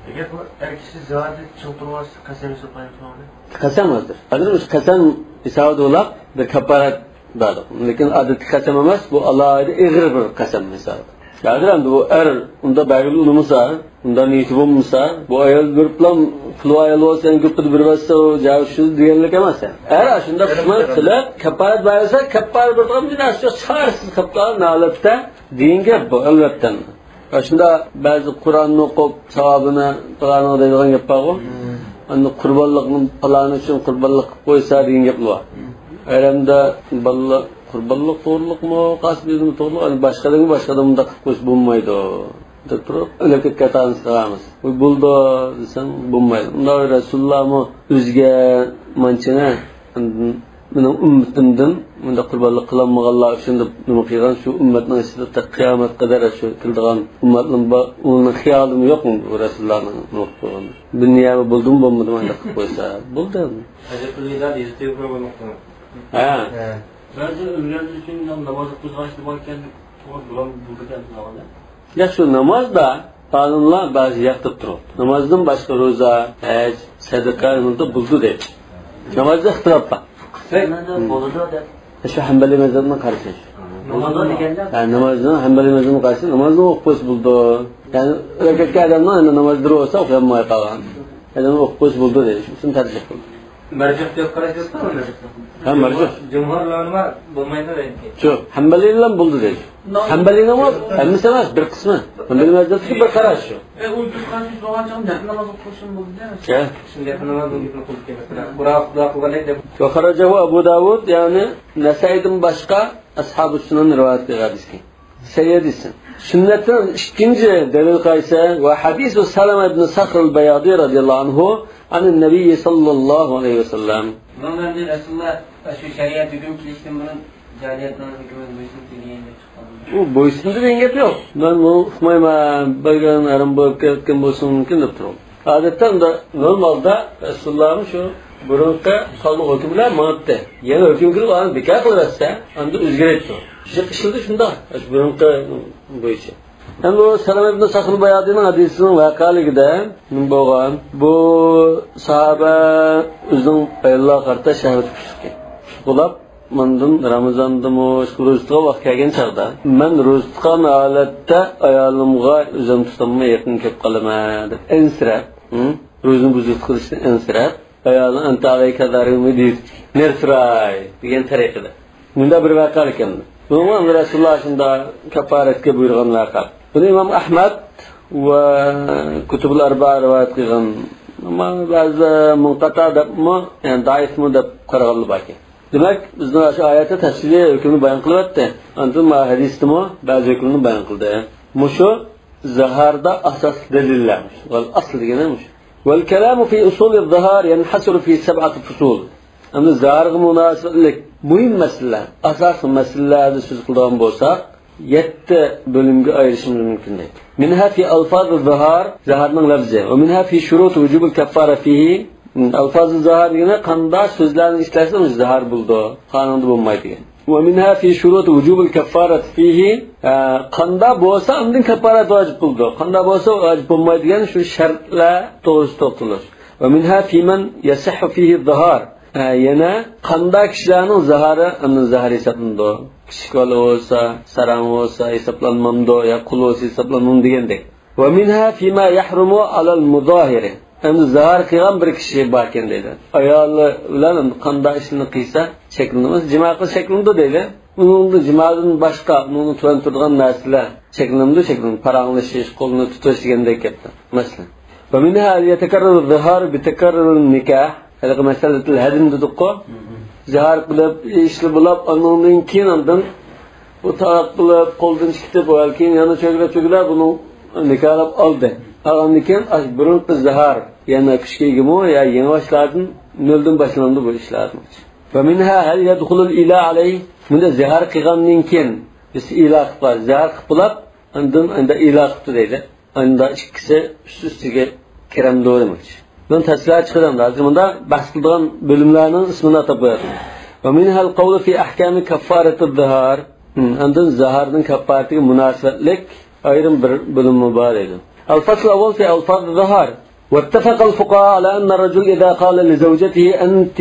ئەگەر بۇ ئەر كىشى زادى چىڭ تۇرۇۋالسا، قەسەم ھېسابلايدۇ. قەسەم ھازىر. ھازىر مۇشۇ قەسەم ھېسابىدا بولاپ، بىر كاپپارەت بەردۇق. لېكىن ئادەتتىكى قەسەم ئەمەس، بۇ ئالاھىدە ئېغىر بىر قەسەم ھېسابىدا. ھازىر ئەمدى بۇ ئەر ئۇنداق بەرگىلى ئۇنىمىسا، ئۇنداق نىيىتى بولمىسا، بۇ ئايال بېرىپلا پۇل ئايال بولسا، يەنە گۆپىدە بېرىۋەتسە، ئۇ جاۋاب شۇ دېگەنلىك ئەمەس. ئەر ئاشۇنداق پۇشمان قىلىپ، كاپپارەت بەرسە، كاپپارەت بېرىدىغان بىر نەرسە يوق، چارىسىز قېلىپ قالغان ھالەتتە دېگەن گەپ بۇ، ئەلۋەتتە. ئاشۇنداق بەزى قۇرئاننى ئوقۇپ، ساۋابىنى پالانىغا دەيدىغان گەپ بارغۇ. ئەمدى قۇربانلىقنى پالانى ئۈچۈن قۇربانلىق قىلىپ قويسا دېگەن گەپلەر بار. ھەرەمدە بالىلار قۇربانلىق توغرىلىقمۇ، قاسىم دېدىمۇ توغرىلىق، ئەمدى باشقا ئادەمگە باشقا ئادەم مۇنداق قىلىپ قويسا بولمايدۇ دەپ تۇرۇپ، ئۆلۈپ كەتكەن ئاتا-ئانىسىغا قىلامىز. بۇ بولىدۇ دېسەڭ بولمايدۇ. ئۇنداق رەسۇلۇللامۇ ئۆزىگە مانچىنى مېنىڭ ئۈممىتىمدىن مۇنداق قۇربانلىق قىلالمىغانلار ئۈچۈن دەپ نېمە قىلغان، شۇ ئۈممەتنىڭ ئىچىدە تا قىيامەتكە قەدەر شۇ كېلىدىغان ئۈممەتنىڭ بار، ئۇنىڭ خىيالىمۇ يوق بۇ رەسۇلۇللانىڭ نېمە قىلىپ قويغىنى. بۇ نىيەمە بولدىمۇ بولمىدىمۇ ئانداق قىلىپ قويسا. بولدى. ھەجەت قىلغىنىدا يېزىپ قويۇپ قويماپتىمۇ؟ ھە. ھە. بەزى ئۆلگەنلەر ئۈچۈن ناماز ئوقۇش ۋاجىپى باركەن دەپ، بۇلار بۇ كېتەمدۇ؟ ياق، شۇ نامازدا ئالىملار بەزى ياقتۇرۇپ تۇرۇپتۇ. نامازدىن باشقا روزا، ھەج، سەدىقە نېمىدە بولىدۇ دەيدۇ. نامازدا ئىختىلاپ بار. سەدىقە بولىدۇ دەپ. شۇ ھەنبەلىي مەزھەبنىڭ قارىشى. بولىدۇ دېگەندە؟ ھە، نامازنىڭ ھەنبەلىي مەزھەبنىڭ قارىشى، نامازنى ئوقۇپ قويسا بولىدۇ. يەنى ئەركەككە ئادەمنىڭ ئەمدى نامازلىرى بولسا ئوقۇيالماي قالغان. ئادەم ئوقۇپ قويسا بولىدۇ دەيدۇ. شۇنى تەرجىھ قىلدى. مەرجىھ دەپ قارايسىزمۇ؟ ھە، مەرجىھ. جۇمھۇر ئۆلىمە بولمايدۇ دەيدۇ. شۇ، ھەنبەلىيلەر بولىدۇ دەيدۇ. ھەنبەلىيلەرمۇ ھەممىسى ئەمەس، بىر قىسمى. ھەنبەلىي مەزھەپتىكى بىر قاراش شۇ. ئە، ئۇ يۈز قارىش بولغانچە نەپىل ناماز ئوقۇشۇم بولدى. ھە. شۇنداق ناماز بۇ گەپنى قىلىپ كەلمەس. بۇراق، بۇراق قىلغاندەك دەپ. وخرجه أبو داود، يەنى نەسائىدىن باشقا ئەسھابۇ سۇنەن رىۋايەت قىلغان ھەدىسكەن. سەييىد دېسۇن. سۈننەتتىن ئىككىنچى دەلىل قايسى؟ وحديث سلمة بن صخر البياضي رضي الله عنه عن النبي صلى الله عليه وسلم. بۇنىڭ بىلەن رەسۇلۇللا شۇ شەرىئەت ھۆكۈم كېلىشتىن بۇرۇن جارىيەتنىڭ ھۆكمىنى بويسۇنۇپ كەلگەن دەپ چىققان. ئۇ بويسۇندى دېگەن گەپ يوق. مەن بۇنى ئۇقمايمەن، بەرگەن ھەرام بولۇپ كەتكەن بولسۇن مۇمكىن دەپ تۇرۇڭ. ئادەتتە ئۇنداق نورمالدا رەسۇلۇللامۇ شۇ بۇرۇنقى قانۇن ھۆكمى بىلەن ماڭاتتى. يەنە ھۆكۈم كىرىپ ئۇلارنى بىكار قىلىۋەتسە، ئاندىن ئۆزگىرەيدۇ. شۇ ئىشلىدى شۇنداق، شۇ بۇرۇنقى بويىچە. ئەمدى ئۇ سەلەمە ئىبن سەخر بايادىنىڭ ھەدىسىنىڭ ۋەقەلىكىدە نېمە بولغان؟ بۇ ساھابە ئۆزىنىڭ ئاياللارغا قارىتا شەھۋىتى كۈچلۈك ئىكەن. كۈچلۈك بولۇپ، ماندىن رامىزاندىمۇ روزا تۇتقان ۋاقىت كەلگەن چاغدا، مەن روزا تۇتقان ھالەتتە ئايالىمغا ئۆزۈم تۇتالماي يېقىن كېلىپ قالىمەن دەپ ئەنسىرەپ، ھە؟ روزىنى بۇزۇپ قېلىشتىن ئەنسىرەپ، ئايالىنى «أنت علي كذا رجل» دېيىپ نېرى تۇراي دېگەن تەرىقىدە. مۇنداق بىر ۋەقە ئىكەن. بۇنىڭغا ئەمدى رەسۇلۇللا شۇنداق كاپپارەتكە بۇيرۇغان ۋەقە. بۇنى ئىمام ئەھمەد ۋە كۇتۇبۇل ئەربا رىۋايەت قىلغان. ئەمما بەزىلەر مۇنقەتە دەپمۇ، يەنى زەئىفمۇ دەپ قارىغانلار باركەن. دېمەك، بىزنىڭ شۇ ئايەتتە تەپسىلىي ھۆكۈمنى بايان قىلىۋەتتى. ئاندىن مانا ھەدىستىمۇ بەزى ھۆكۈمنى بايان قىلدى. مۇشۇ زىھاردا ئاساسلىق دەلىللەر. ۋەل ئەسل دېگىنى مۇشۇ. والكلام في أصول الظهار ينحصر في سبعة فصول. ئەمدى زىھارغا مۇناسىۋەتلىك مۇھىم مەسىلىلەر، ئاساسىي مەسىلىلەردە سۆز قىلىدىغان بولساق، يەتتە بۆلۈمگە ئايرىشىمىز مۇمكىن دەيدۇ. منها في ألفاظ الظهار، زىھارنىڭ لەپزى. ومنها في شروط وجوب الكفارة فيه. ئەلفازى زىھار دېگىنى قانداق سۆزلەرنى ئىشلەتسە زىھار بولىدۇ، قانۇندا بولمايدۇ دېگەن. ومنها في شروط وجوب الكفارة فيه، ئە، قاندا بولسا ئاندىن كاپپارەت ۋاجىپ بولىدۇ. قاندا بولسا ۋاجىپ بولمايدۇ دېگەن شۇ شەرتلەر توغرىسىدا توختىلىش. ومنها في من يصح فيه الظهار. ئە، يەنە قاندا كىشىلەرنىڭ زاھارى، ئاندىن زاھار ھېسابلىنىدۇ. كىچىك بالا بولسا، ساراڭ بولسا ھېسابلانمامدۇ، يا قۇل بولسا ھېسابلانمامدۇ دېگەندەك. ومنها فيما يحرم على المظاهر. ئەمدى زاھار قىلغان بىر كىشى باركەن دەيدۇ. ئايالى بىلەن قاندا ئىشنى قىلسا چەكلىنىدۇ. جىما قىلسا چەكلىنىدۇ دەيدۇ. ئۇنىڭدا جىمادىن باشقا، ئۇنىڭدىن تۆۋەن تۇرىدىغان نەرسىلەر چەكلىنىدۇ، چەكلىنىدۇ. پاراڭلىشىش، قولنى تۇتۇش دېگەندەك گەپلەر. مەسىلەن. ومنها أن يتكرر الظهار بتكرر النكاح. ھېلىقى مەسىلەتۇل ھەدم دېدۇققۇ. زاھار قىلىپ، ئىشلىرى بولاپ، ئانىڭدىن كېيىن ئاندىن بۇ تالاق قىلىپ، قولدىن چىقىتىپ، ئۇ كېيىن يەنە چۆگىلەپ، چۆگىلەپ بۇنى نىكاھلاپ ئالدى. ئالغاندىن كېيىن، ئاشۇ بۇرۇنقى زاھار يەنە كۈچكە ئىگىمۇ يا يېڭى باشلاردىن، نۆلدىن باشلىنامدۇ بۇ ئىشلار؟ ومنها هل يدخل الإيلاء عليه؟ بۇندا زاھار قىلغاندىن كېيىن، بىز ئىلا قىلىپ، زاھار قىلىپ بولاپ، ئاندىن ئاندا ئىلا قىپتۇ دەيدۇ. ئاندا ئىككىسى ئۈست-ئۈستىگە كىرەمدۇ دېمەكچى. بۇنى تەپسىلىي چىقىدۇ. ھازىر مۇندا بەھس قىلىدىغان بۆلۈملەرنىڭ ئىسمىنى ئاتاپ قويايلى. ومنها القول في أحكام كفارة الظهار. ھىم، ئاندىن زاھارنىڭ كاپپارىتىگە مۇناسىۋەتلىك ئايرىم بىر بۆلۈممۇ بار دەيدۇ. الفصل الأول في ألفاظ الظهار. واتفق الفقهاء على أن الرجل إذا قال لزوجته أنت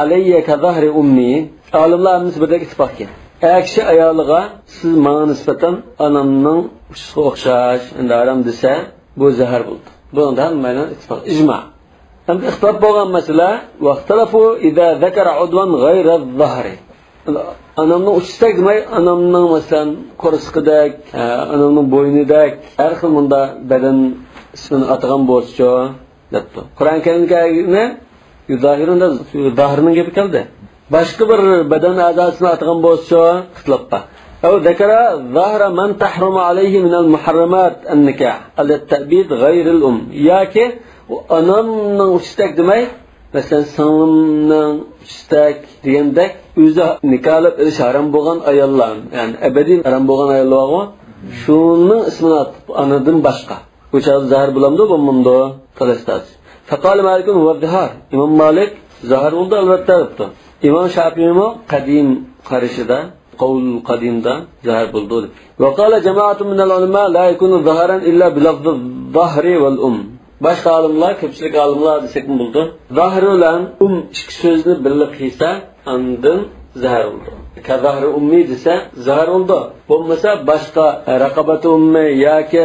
علي كظهر أمي. ئالىملار ھەممىسى بىردەك ئىتتىپاق قىلغان. ئەر كىشى ئايالىغا، سىز ماڭا نىسبەتەن ئانامنىڭ ئۇچىسىغا ئوخشاش، ئەندى ھارام دېسە، بۇ زەھەر بولىدۇ. بۇنىڭدا ھەممەيلەن ئىتتىپاق، ئىجما. ئەمدى ئىختىلاپ بولغان مەسىلە، واختلفوا إذا ذكر عضوا غير الظهر. ئانامنىڭ ئۇچىسىدەك دېمەي، ئانامنىڭ، مەسىلەن، قورسىقىدەك، ئانامنىڭ بوينىدەك، ھەر خىل مۇندا بەدەن ئىسمىنى ئاتىغان بولسىچۇ؟ دەپتۇ. قۇرئان كەرىمدىكى ئايەتنى يۇزاھىرۇندا زاھىرنىڭ گېپى كەلدى. باشقا بىر بەدەن ئەزاسىنى ئاتىغان بولسىچۇ؟ ئىختىلاپ بار. أو ذكر ظهر من تحرم عليه من المحرمات النكاح على التأبيد غير الأم. ياكى ئۇ ئانامنىڭ ئۇچىسىدەك دېمەي، مەسىلەن، سىڭلىمنىڭ ئۇچىسىدەك دېگەندەك، ئۆزى نىكاھلاپ ئېلىش ھارام بولغان ئاياللار، يەنى ئەبەدىي ھارام بولغان ئاياللار بارغۇ، شۇنىڭ ئىسمىنى ئاتىپ، ئانىدىن باشقا. بۇ چاغدا زاھىر بولامدۇ، بولمامدۇ؟ تالاش تارتىش. فقال مالك هو الظهار. ئىمام مالىك زاھىر بولىدۇ، ئەلۋەتتە، دەپتۇ. ئىمام شافىئىمۇ قەدىم قارىشىدا، قول قەدىمدا زاھىر بولىدۇ، دەپ. وقال جماعة من العلماء لا يكون ظهرا إلا بلفظ الظهر والأم. باشقا ئالىملار، كۆپچىلىك ئالىملار دېسەكمۇ بولىدۇ. زاھىر بىلەن ئۇم ئىككى سۆزنى بىللە قىلسا، ئاندىن زاھىر بولىدۇ. كظهر أمي دېسە، زاھىر بولىدۇ. بولمىسا، باشقا رقبة أمي ياكى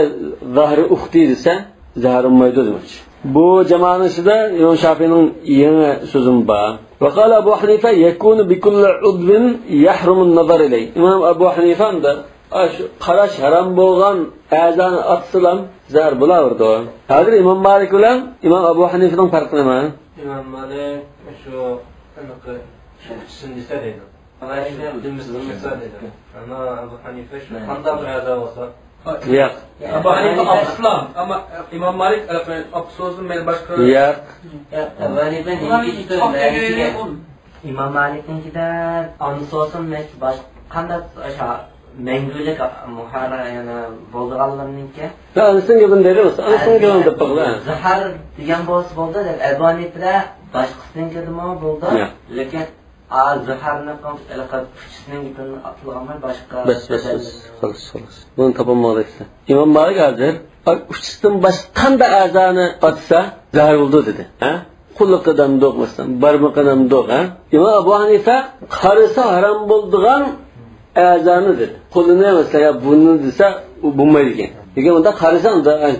ظهر أختي دېسە، زاھىر بولمايدۇ دېمەكچى. بۇ جامانىڭ ئىچىدە ئىمام شافىئىنىڭ يېڭى سۆزىمۇ بار. وقال أبو حنيفة يكون بكل عضو يحرم النظر إليه. ئىمام ئەبۇ ھەنىفە ئاشۇ قاراش ھارام بولغان ئەزانى ئاتسىلام زاھىر بولاۋېرىدۇ. ھازىر ئىمام مالىك بىلەن ئىمام ئەبۇ ھەنىفىنىڭ پەرقى نېمە؟ ئىمام مالىك شۇ ئېنىقى شۇ ئۈچىسىنى دېسە دەيدۇ. دېمىسە دېمىسە دەيدۇ. ئەمما ئەبۇ ھەنىفە شۇ قانداق بىر ئەزا بولسا. ياق. ئەبۇ ھەنىفە ئاپىسىلام، ئەمما ئىمام مالىك ئاپىسى بولسۇن، مەيلى باشقا. ياق. ئەبۇ ھەنىفە ئىمام مالىكنىڭكىدە ئانىسى بولسۇن، مەيلى باشقا قانداق مەڭگۈلۈك مۇھەررەم، يەنى بولىدىغانلىرىنىڭكى. ئانىسىنىڭ گېپىنى دەيدۇ، ئانىسىنىڭ گېپىنى دەپ باقىلا. زاھار دېگەن بولسا بولدى دەپ، ئەبۇ ھەنىفىدە باشقىسىنىڭكىدىمۇ بولدى. ياق. لېكىن، ئا، زاھارنى قىلىپ، ئۇچىسىنىڭ گېپىنى ئاتلىغانمۇ باشقا؟ بەس، بەس، بەس. خالاس، خالاس. بۇنى تاپالمىغان. ئىمام مالىك ھازىر، ئۇچىسىدىن باشقا قانداق ئەزانى ئاتسا، زاھار بولىدۇ دېدى. ھە؟ قۇلىقى دەمدۇق، مەسىلەن، بارمىقى دەمدۇق، ھە؟ ئىمام ئەبۇ ھەنىفە قارىسا ھارام بولىدىغان ئەزانى دېدى. قولىنى، مەسىلەن، يا بۇرنىنى دېسە، ئۇ بولمايدىكەن. لېكىن ئۇنداق قارىسا، ئۇنداق، ئە،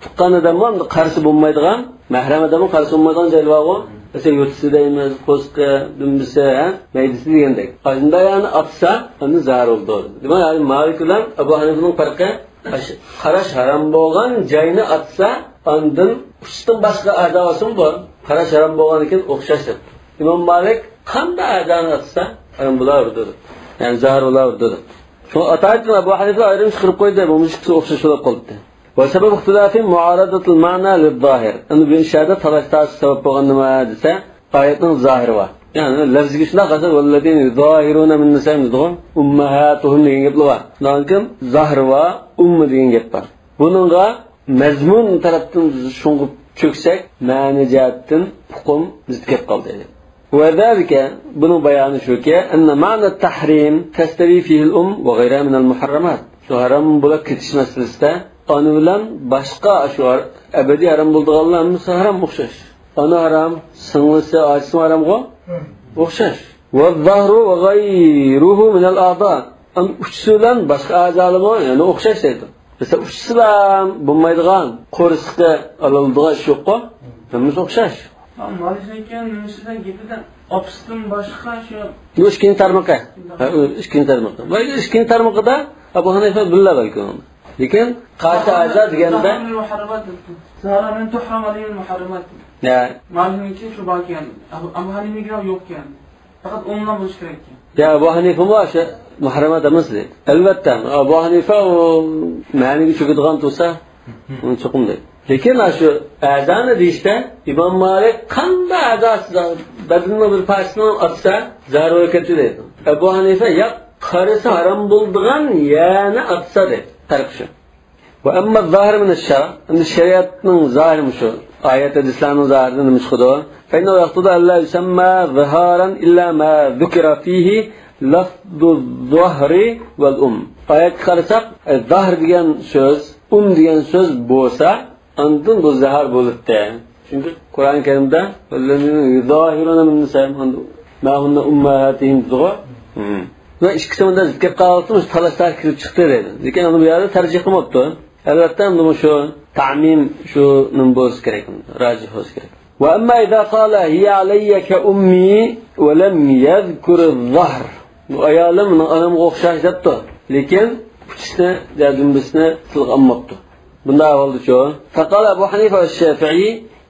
تۇغقان ئادەممۇ ئۇنداق قارىسا بولمايدىغان، مەھرەم ئادەممۇ قارىسا بولمايدىغان جايلار بارغۇ. مەسىلەن، يوتىسى دەيمىز، قورسىقى، دۈمبىسى، ھە؟ مەيدىسى دېگەندەك. ئاشۇنداق يەرنى ئاتسا، ئەمدى زاھار بولىدۇ. دېمەك، ھازىر مالىك بىلەن ئەبۇ ھەنىفىنىڭ پەرقى ئاشۇ قاراش ھارام بولغان جاينى ئاتسا، ئاندىن ئۈچتىن باشقا ئەزا بولسىمۇ بار. قاراش ھارام بولغاندىكىن ئوخشاش دەپ. ئىمام مالىك قانداق ئەزانى ئاتسا، ھارام بولاۋېرىدۇ دەپ. يەنى زاھار بولاۋېرىدۇ دەپ. شۇڭا ئاتايىتتىن ئەبۇ ھەنىفە ئايرىم چىقىرىپ قويدى، بۇ ئىككىسى ئوخشاش بولۇپ قالدى. وسبب اختلافهم معارضة المعنى للظاهر. ئەمدى بۇ ئىشلاردا تالاش تارتىش سەۋەب بولغان نېمە دېسە، ئايەتنىڭ زاھىرى بار. يەنى لەفزىگە شۇنداق قارىسا، والذين يظاهرون من نسائهم دېدىغۇ، أمهاتهم دېگەن گەپلا بار. شۇنىڭدىن كېيىن زاھىر بار، ئۇممۇ دېگەن گەپ بار. بۇنىڭغا مەزمۇن تەرەپتىن بىز شۇڭغا چۆكسەك، مەنە جەھەتتىن ئۇقۇم بىزدە كەپ قالدى. وذلك، بۇنىڭ بايانى شۇكى، أن معنى التحريم تستوي فيه الأم وغيرها من المحرمات. شۇ ھارام بولۇپ كېتىش مەسىلىسىدە ئانا بىلەن باشقا شۇ ھار-، ئەبەدىي ھارام بولىدىغانلار ھەممىسى ھارام ئوخشاش. ئانا ھارام، سىڭلىسى، ئاچىسىمۇ ھارامغۇ؟ ئوخشاش. والظهر وغيره من الأعضاء. ئەمدى ئۇچىسى بىلەن باشقا ئەزالىرىمۇ يەنە ئوخشاش دەيدۇ. مەسىلەن، ئۇچىسىلا بولمايدىغان، قورسىقى ئالالىدىغان ئىش يوققۇ. ھەممىسى ئوخشاش. مالىشنىڭكى نېمىسىدە گېپىدە ئاپىسىدىن باشقا شۇ بۇ ئىككىنچى تارمىقى. ھە، ئىككىنچى تارمىقى. بۇ ئىككىنچى تارمىقىدا ئەبۇ ھەنىفە بىللە بەلكى ئۇنى. لېكىن قايسى ئەزا دېگەندە زاھىرەن تۇھرىم ئەلەيھىل مۇھەررەمات. يا. مالىشنىڭكى شۇ باركەن. ئەبۇ، ئەبۇ ھەنىفىگە يوقكەن. پەقەت ئوڭلام بولۇشى كېرەككەن. يا، ئەبۇ ھەنىفىمۇ شۇ مۇھەررەمات ئەمەس دەيدۇ. ئەلۋەتتە، ئەبۇ ھەنىفە ئۇ مەنىگە چۆكىدىغان تۇرسا، ئۇنى چوقۇم دەيدۇ. لېكىن شۇ ئەزانى دېيىشتە ئىمام مالىك قانداق ئەزاسى بەدىنىنىڭ بىر پارچىسىنى ئاتسا، زاھىر بولۇپ كەتتى دەيدۇ. ئەبۇ ھەنىفە ياق، قارىسا ھارام بولىدىغان يەرنى ئاتسا دەيدۇ. پەرق شۇ. وأما الظاهر من الشرع، ئەمدى شەرىئەتنىڭ زاھىرى مۇشۇ. ئايەت ھەدىسلەرنىڭ زاھىرىدىن نېمە چىقىدۇ؟ فإنه يقتضي أن لا يسمى ظهارا إلا ما ذكر فيه لفظ الظهر والأم. ئايەتكە قارىساق، ئە، زاھىر دېگەن سۆز، ئۇم دېگەن سۆز بولسا، ئاندىن بۇ زاھار بولۇپتۇ. چۈنكى قۇرئان كەرىمدە والذين يظاهرون من نسائهم ما هن أمهاتهم دېدىغۇ. ۋە ئىككىسى مۇنداق زىت كەپ قالغانلىقتىن مۇشۇ تالاشلار كىرىپ چىقتى دەيدۇ. لېكىن ئۇنى بۇ يەردە تەرجىھ قىلماپتۇ. ئەلۋەتتە، ئەمدى مۇشۇ تەمىم شۇ نېمە بولسا كېرەك، راجىھ بولسا كېرەك. وأما إذا قال هي علي كأمي ولم يذكر الظهر. بۇ ئايالىم مېنىڭ ئانامغا ئوخشاش دەپتۇ. لېكىن ئۇچىسىنى يا دۈمبىسىنى تىلغا ئالماپتۇ. بۇنداق ئەھۋالدىچۇ؟ فقال أبو حنيفة والشافعي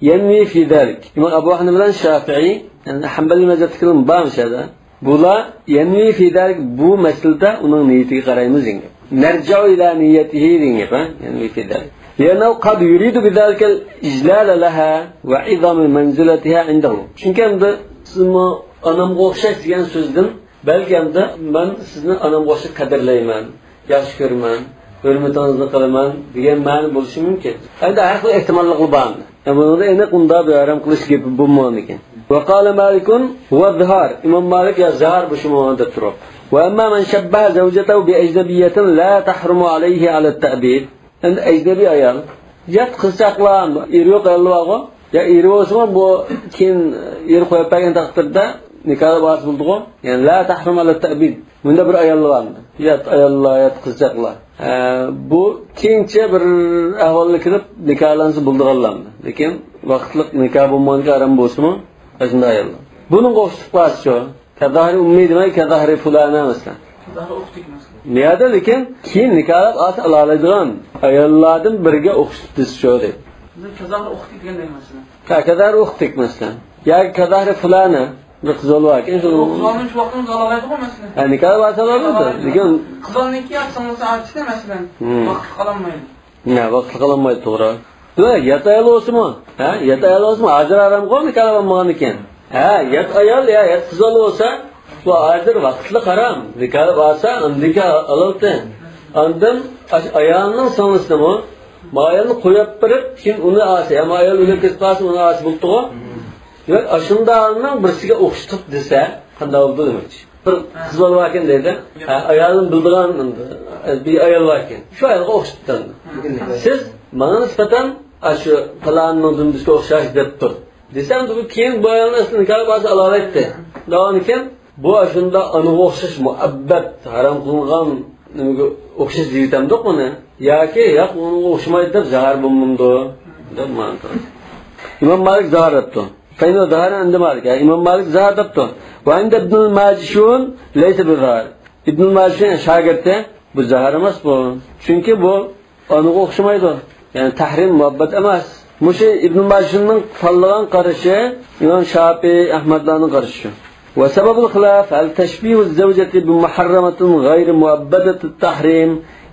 ينوي في ذلك. ئىمام ئەبۇ ھەنىفە بىلەن شافىئى، يەنى ھەمبەلىي مەزھەپتىكىلەر بارمۇ شۇ يەردە؟ بۇلار ينوي في ذلك، بۇ مەسىلىدە ئۇنىڭ نىيىتىگە قارايمىز دېگەن گەپ. نرجع إلى نيته دېگەن گەپ، ھە؟ ينوي في ذلك. لأنه قد يريد بذلك الإجلال لها وعظم منزلتها عنده. چۈنكى ئەمدى سىزمۇ ئانامغا ئوخشاش دېگەن سۆزدىن بەلكى ئەمدى مەن سىزنى ئانامغا ئوخشاش قەدىرلەيمەن، ياخشى كۆرىمەن، ھۆرمىتىڭىزنى قىلىمەن دېگەن مەنە بولۇشى مۇمكىن. ئەمدى ھەر خىل ئېھتىماللىقلار بار. ئەمدى بۇنىڭدا ئېنىق ئۇنداق بىر ھارام قىلىش گېپى بولمىغاندىكىن. وقال مالك هو الظهار. ئىمام مالىك يا زاھار بولۇشى مۇمكىن دەپ تۇرۇپ. وأما من شبه زوجته بأجنبية لا تحرم عليه على التأبيد. ئەمدى ئەجنەبىي ئايال، يات قىزچاقلار، ئېرى يوق ئاياللار بارغۇ. يا ئېرى بولسىمۇ، بۇ كېيىن ئېرى قويۇپ بەرگەن تەقدىردە نىكاھلىق بولسا بولىدىغۇ. يەنى لا تەھرىم ئەلە تەئبىد. مۇنداق بىر ئاياللار بارمۇ؟ يات ئاياللار، يات قىزچاقلار. ھە، بۇ كېيىنچە بىر ئەھۋالغا كېلىپ نىكاھلانسا بولىدىغانلارمۇ؟ لېكىن ۋاقىتلىق نىكاھ بولمىغانكەن، ھارام بولسىمۇ، ئاشۇنداق ئاياللار. بۇنىڭغا ئوخشىتىپ قالسىچۇ؟ كظهر أمي دېمەي، كظهر فلانة مەسىلەن. كظهر أختك مەسىلەن. نىيەدە لېكىن كېيىن نىكاھلاپ ئالسا ئالالايدىغان ئاياللاردىن بىرىگە ئوخشىتىپ دېسىچۇ دەيدۇ. بىز كظهر أختك دېگەن دەيمىز مەسىلەن. ھە، كظهر أختك مەسىلەن. ياكى كظهر فلانة، بىر قىز بولۇۋالغان شۇ. ئۇ قىزلارنىڭ شۇ ۋاقتىمىز ئالالايدىغۇ مەسىلەن. ھە، نىكاھلاپ ئالسا ئالالايدۇ. لېكىن قىزلارنىڭكى يا سىڭلىسى ئاچىسى مەسىلەن. ھىم. ۋاقىتلىق ئالالمايدۇ. ھە، ۋاقىتلىق ئالالمايدۇ، توغرا. ۋە يات ئايال بولسىمۇ؟ ھە، يات ئايال بولسىمۇ؟ ھازىر ھارامغۇ نىكاھلانمىغاندىكىن. ھە، يات ئايال يا يات قىز بولسا، بۇ ھازىر ۋاقىتلىق ھارام. نىكاھلاپ ئالسا، ئاندىكى ھالالتى. ئاندىن ئاش-، ئايالنىڭ سىڭلىسىنىمۇ، ما ئايالنى قويۇپ بېرىپ، كېيىن ئۇنى ئالسا، يا ما ئايال ئۆلۈپ كېتىپ قالسا، ئۇنى ئالسا بولۇپتىغۇ. دېمەك، ئاشۇنداقنىڭ بىرسىگە ئوخشىتىپ دېسە، قانداق بولىدۇ دېمەكچى. بىر قىز بالا باركەن دەيدۇ. ھە، ئايالىم بىلىدىغان بىر ئايال باركەن. شۇ ئايالغا ئوخشىتىپ. سىز ماڭا نىسبەتەن، ئاشۇ پالاننىڭ دۈمبىسىگە ئوخشاش دەپ تۇر دېسەم، بۇ كېيىن بۇ ئايالنى ئەسلى نىكاھلاپ ئالسا ئالالايتتى. داۋامىكەن، بۇ ئاشۇنداق ئانىغا ئوخشاش مۇئەببەت، ھارام قىلىنغان نېمىگە ئوخشاش دېيىۋېتەمدۇق بۇنى؟ ياكى ياق، ئۇنىڭغا ئوخشىمايدۇ دەپ زاھار بولمامدۇ؟ دەپ مانا. ئىمام مالىك زاھار دەپتۇ. فإنه ظهر عند مالك. ئىمام مالىك زاھار دەپتۇ. وعند ابن الماجشون ليس بظهر. ئىبنۇل ماجشۇن شاگىرتى، بۇ زاھار ئەمەس بۇ. چۈنكى بۇ ئانىغا ئوخشىمايدۇ. يەنى تەھرىم مۇئەببەت ئەمەس. مۇشۇ ئىبنۇل ماجشۇننىڭ تاللىغان قارىشى ئىمام شاپىي، ئەھمەدلارنىڭ قارىشى شۇ. وسبب الخلاف هل تشبيه الزوجة بمحرمة غير مؤبدة التحريم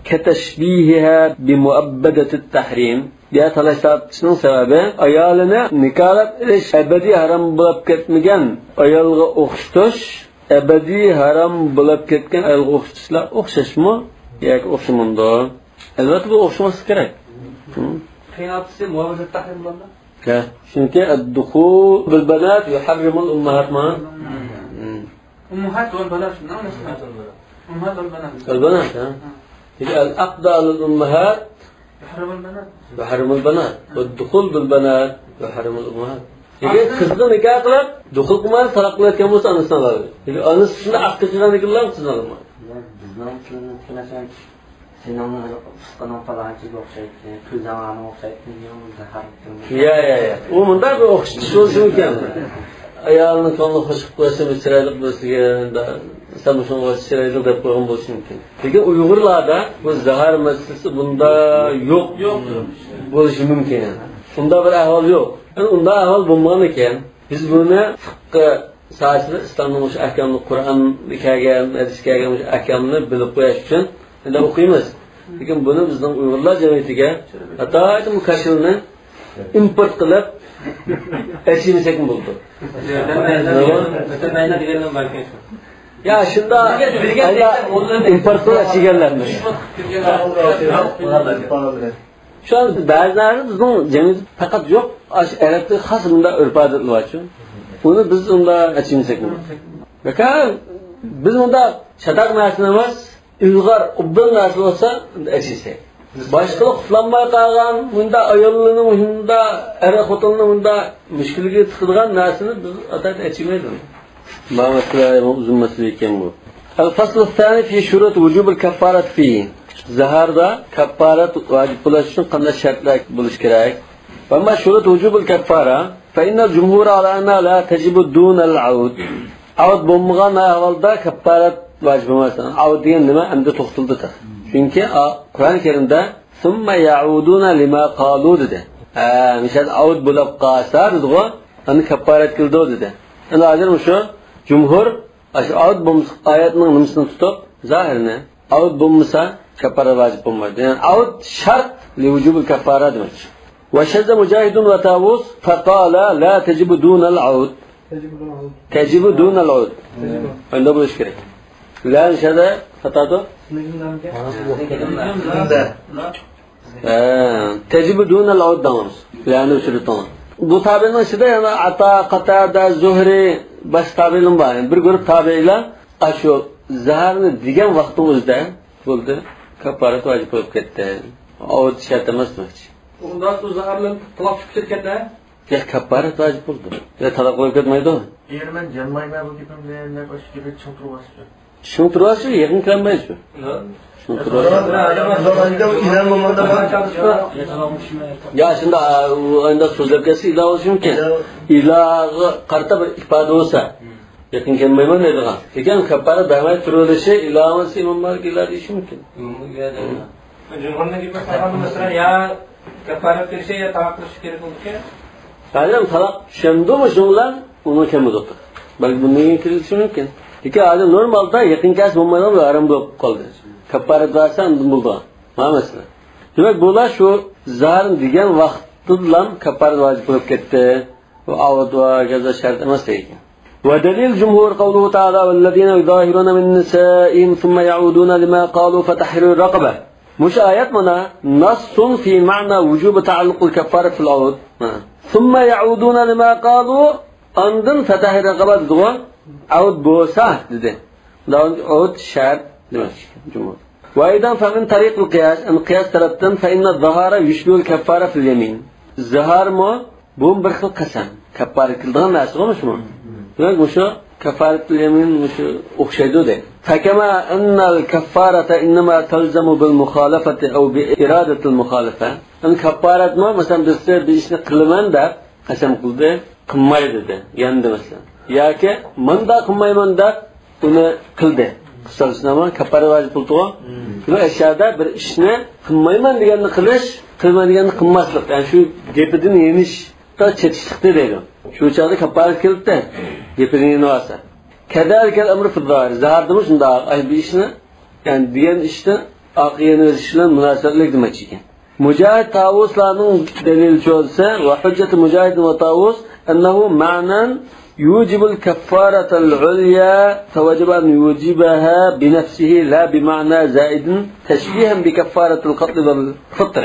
كتشبيهها بمؤبدة التحريم. بۇ يەردە تالاش تارتىشنىڭ سەۋەبى، ئايالىنى نىكاھلاپ ئېلىش ئەبەدىي ھارام بولۇپ كەتمىگەن ئايالغا ئوخشىتىش، ئەبەدىي ھارام بولۇپ كەتكەن ئايالغا ئوخشىتىشلار ئوخشاشمۇ ياكى ئوخشىمامدۇ؟ ئەلۋەتتە، بۇ ئوخشىماسلىقى كېرەك. ھىم. قېيىنئاتىسى مۇئەببەت تەھرىم بولامدۇ؟ ھە، چۈنكى الدخول بالبنات يحرم الأمهات ما. ئۇممۇھات ۋەل بەنات شۇنداق ئەمەسمۇ؟ ئۇممۇھات ۋەل بەنات. ۋەل بەنات، ھە. ھە. لېكىن العقد على الأمهات يحرم البنات. يحرم البنات. والدخول بالبنات يحرم الأمهات. لېكىن قىزغا نىكاھ قىلىپ، دۇخۇل قىلماي تالاق قىلىۋەتكەن بولسا، ئانىسىنى ئالالىدى. لېكىن ئانىسى شۇنداق ئەقىد قىلغاندىن كېيىنلا قىزنى ئالالمايدۇ. بىزنىڭ تىلىمىزدىكى مەسىلەن، سېنىڭ پۇتۇڭنىڭ پالانچىسىغا ئوخشايتتى، كۆزۈڭنىڭ ئوخشايتتى، دېگەن زاھارلىق تىلىمىز. يا، يا، يا. ئۇ مۇنداق بىر ئوخشىتىش بولۇشى مۇمكىن. ئايالنىڭ كۆڭلىنى خۇش قىلىپ قويسا، بىر چىرايلىق بىرسىگە، سەن مۇشۇنىڭغا چىرايلىق دەپ قويغان بولۇشى مۇمكىن. لېكىن ئۇيغۇرلاردا بۇ زاھار مەسىلىسى بۇنداق يوق، يوق بولۇشى مۇمكىن. ئۇنداق بىر ئەھۋال يوق. يەنى ئۇنداق ئەھۋال بولمىغان ئىكەن، بىز بۇنى فىققە ساھەسىدە ئىسلامنىڭ مۇشۇ ئەھكاملىق، قۇرئاندا كەلگەن، ھەدىستە كەلگەن مۇشۇ ئەھكامنى بىلىپ قويۇش ئۈچۈن شۇنداق ئوقۇيمىز. لېكىن بۇنى بىزنىڭ ئۇيغۇرلار جەمئىيىتىگە ئاتايىتى مۇكەششىلنى ئىمپورت قىلىپ ئەچىمىسەكمۇ بولىدۇ. يا، شۇنداق ئىمپورت قىلىپ ئەچىگەنلەرنى. شۇ بەزىلەردە بىزنىڭ جەمئىيەتتە پەقەت يوق، ئاشۇ ئەرەبتە خاس مۇنداق ئۆرپ-ئادەتلەر بارچۇ. ئۇنى بىز ئۇنداق ئەچىمىسەكمۇ. بەكەر، بىز مۇنداق چاتاق نەرسىنى ئەمەس، ئىلغار، ئوبدان نەرسە بولسا، ئەچىسەك. باشقىلار ئۇخلانماي قالغان، مۇنداق ئاياللارنىڭ، مۇنداق ئەر خوتۇننىڭ مۇنداق مۈشكۈلگە تىقىدىغان نەرسىنى بىز ئاتايىتى ئەچىمەيدۇ. ما مەسىلە، ئۇزۇن مەسىلە ئىكەن بۇ. الفصل الثاني في شروط وجوب الكفارة فيه. زاھاردا كەففارەت ۋاجىپ بولۇش ئۈچۈن قانداق شەرتلەر بولۇش كېرەك؟ وأما شروط وجوب الكفارة فإن الجمهور على أنها لا تجب دون العود. ئاۋۇت بولمىغان ئەھۋالدا كەففارەت ۋاجىپ بولماس. ئاۋۇت دېگەن نېمە؟ ئەمدى توختىلدى تېخى. چۈنكى، ئا، قۇرئان كەرىمدە ثم يعودون لما قالوا دېدى. ھە، مىسال ئاۋۇت بولۇپ قالسا دېدىغۇ، ئەمدى كەففارەت كېلىدۇ دېدى. ئەمدى ھازىر مۇشۇ جۇمھۇر ئاشۇ ئاۋۇت بولمىسا ئايەتنىڭ نېمىسىنى تۇتۇپ، زاھىرنى، ئاۋۇت بولمىسا كەففارە ۋاجىپ بولمايدۇ. يەنى ئاۋۇت شەرت لىۋۇجۇبىل كەففارە دېمەكچى. وشذ مجاهد وطاووس فقالا لا تجب دون العود. تجب دون العود. ئۇنداق بولۇش كېرەك. لەنى شەدە خاتادۇ. ھە، تەجىبۇ دۇنەل ئەۋد دەڭلار. لەنى ئۆچۈرۈۋېتىڭلار. بۇ تابىئىنىڭ ئىچىدە يەنە ئاتا، قاتادە، زۇھرى، باشقا تابىئىلىرمۇ بار. يەنى بىر گۇرۇپ تابىئىلار ئاشۇ زەھەرنى دېگەن ۋاقىتنىڭ ئۆزىدە بولدى، كاپپارەت ۋاجىپ بولۇپ كەتتى. ئەۋد شەرت ئەمەس دېمەكچى. ئۇنداق ئۇ زەھەرلىنىپ تالاق چۈشۈپ كەتكەندە؟ ياق، كاپپارەت ۋاجىپ بولىدۇ. يا تالاق بولۇپ كەتمەيدۇ. ئېرى مەن جانمايمەن بۇ گېپىم بىلەن دەپ، ئاشۇ گېپىنى چىڭ تۇرۇۋالسىدۇ. چىڭ تۇرۇۋالسا يېقىن كەلمەيدۇ. شۇڭا تۇرۇۋالسا. يا، شۇنداق، ئۇ ئانداق سۆزلەپ كەتسە ئىلا بولۇشى مۇمكىن. ئىلاغا قارىتا بىر ئىپادە بولسا، يېقىن كەلمەيمەن دەيدىغان. لېكىن كاپپارەت بەرمەي تۇرۇۋېلىشى، ئىلا بولمىسا ئىمام مالىك ئىلا دېيىشى مۇمكىن. جۇمھۇرنىڭ گېپىگە قارىغاندا، مەسىلەن، يا كاپپارەت بېرىشى يا تالاق قىلىشى كېرەك بولىدىكەن. ھازىر تالاق چۈشەمدۇ شۇنىڭ بىلەن ئۇنىڭ كەمىدۇ. بەلكى بۇندىن كېيىن كېلىشى مۇمكىن. لېكىن ھازىر نورمالدا يېقىن كەلسە بولمايدىغان بىر ھارام بولۇپ قالدى. كاپپارەت بەرسە ئاندىن بولىدىغان. مانا مەسىلە. دېمەك، بۇلار شۇ زاھىرنى دېگەن ۋاقتىدىلا كاپپارەت ۋاجىپ بولۇپ كەتتى. بۇ ئاۋۇت ۋە كەزا شەرت ئەمەس دەيدىكەن. ودليل الجمهور قوله تعالى: والذين يظاهرون من نسائهم ثم يعودون لما قالوا فتحرير رقبة. مۇشۇ ئايەت مانا نص في معنى وجوب تعلق الكفارة في العود. ثم يعودون لما قالوا، ئاندىن فتحرير رقبة دېدىغۇ. ئاۋۇت بولسا دېدى. ئاۋۇت شەرت دېمەكچى جۇمھۇر. وأيضا فمن طريق القياس، ئەمدى قىياس تەرەپتىن، فإن الظهار يشبه الكفارة في اليمين. زىھارمۇ بۇ بىر خىل قەسەم. كەففارەت قىلىدىغان نەرسىغۇ مۇشۇمۇ. دېمەك، مۇشۇ كەففارەتۇل يەمىن مۇشۇ ئوخشايدۇ دەيدۇ. فكما أن الكفارة إنما تلزم بالمخالفة أو بإرادة المخالفة. يەنى كەففارەتمۇ، مەسىلەن، بىرسى بىر ئىشنى قىلىمەن دەپ قەسەم قىلدى، قىلماي دېدى، يەندى مەسىلەن. ياكى مۇنداق قىلمايمەن دەپ ئۇنى قىلدى. قىلسا كەپپارەت ۋاجىپ بولدىغۇ. بۇ ئەشيادا بىر ئىشنى قىلمايمەن دېگەننى قىلىش، قىلىمەن دېگەننى قىلماسلىق. يەنى شۇ گېپىدىن يېنىشتا چېتىشلىقنى دەيدۇ. شۇ چاغدا كەپپارەت كېلىپتۇ، گېپىدىن يېنىۋالسا. كذلك الأمر في الظاهر. زاھىردىمۇ شۇنداق، ئەي، بىر ئىشنى، يەنى دېگەن ئىشنى ئارقىغا يېنىۋېرىش بىلەن مۇناسىۋەتلىك دېمەكچى ئىكەن. مۇجاھىد تاۋۇسلارنىڭ دەلىلى چۈشىسە، وحجة مجاهد وطاووس أنه معنى يوجب الكفارة العليا فوجب أن يوجبها بنفسه لا بمعنى زائد تشبيها بكفارة القتل والفطر.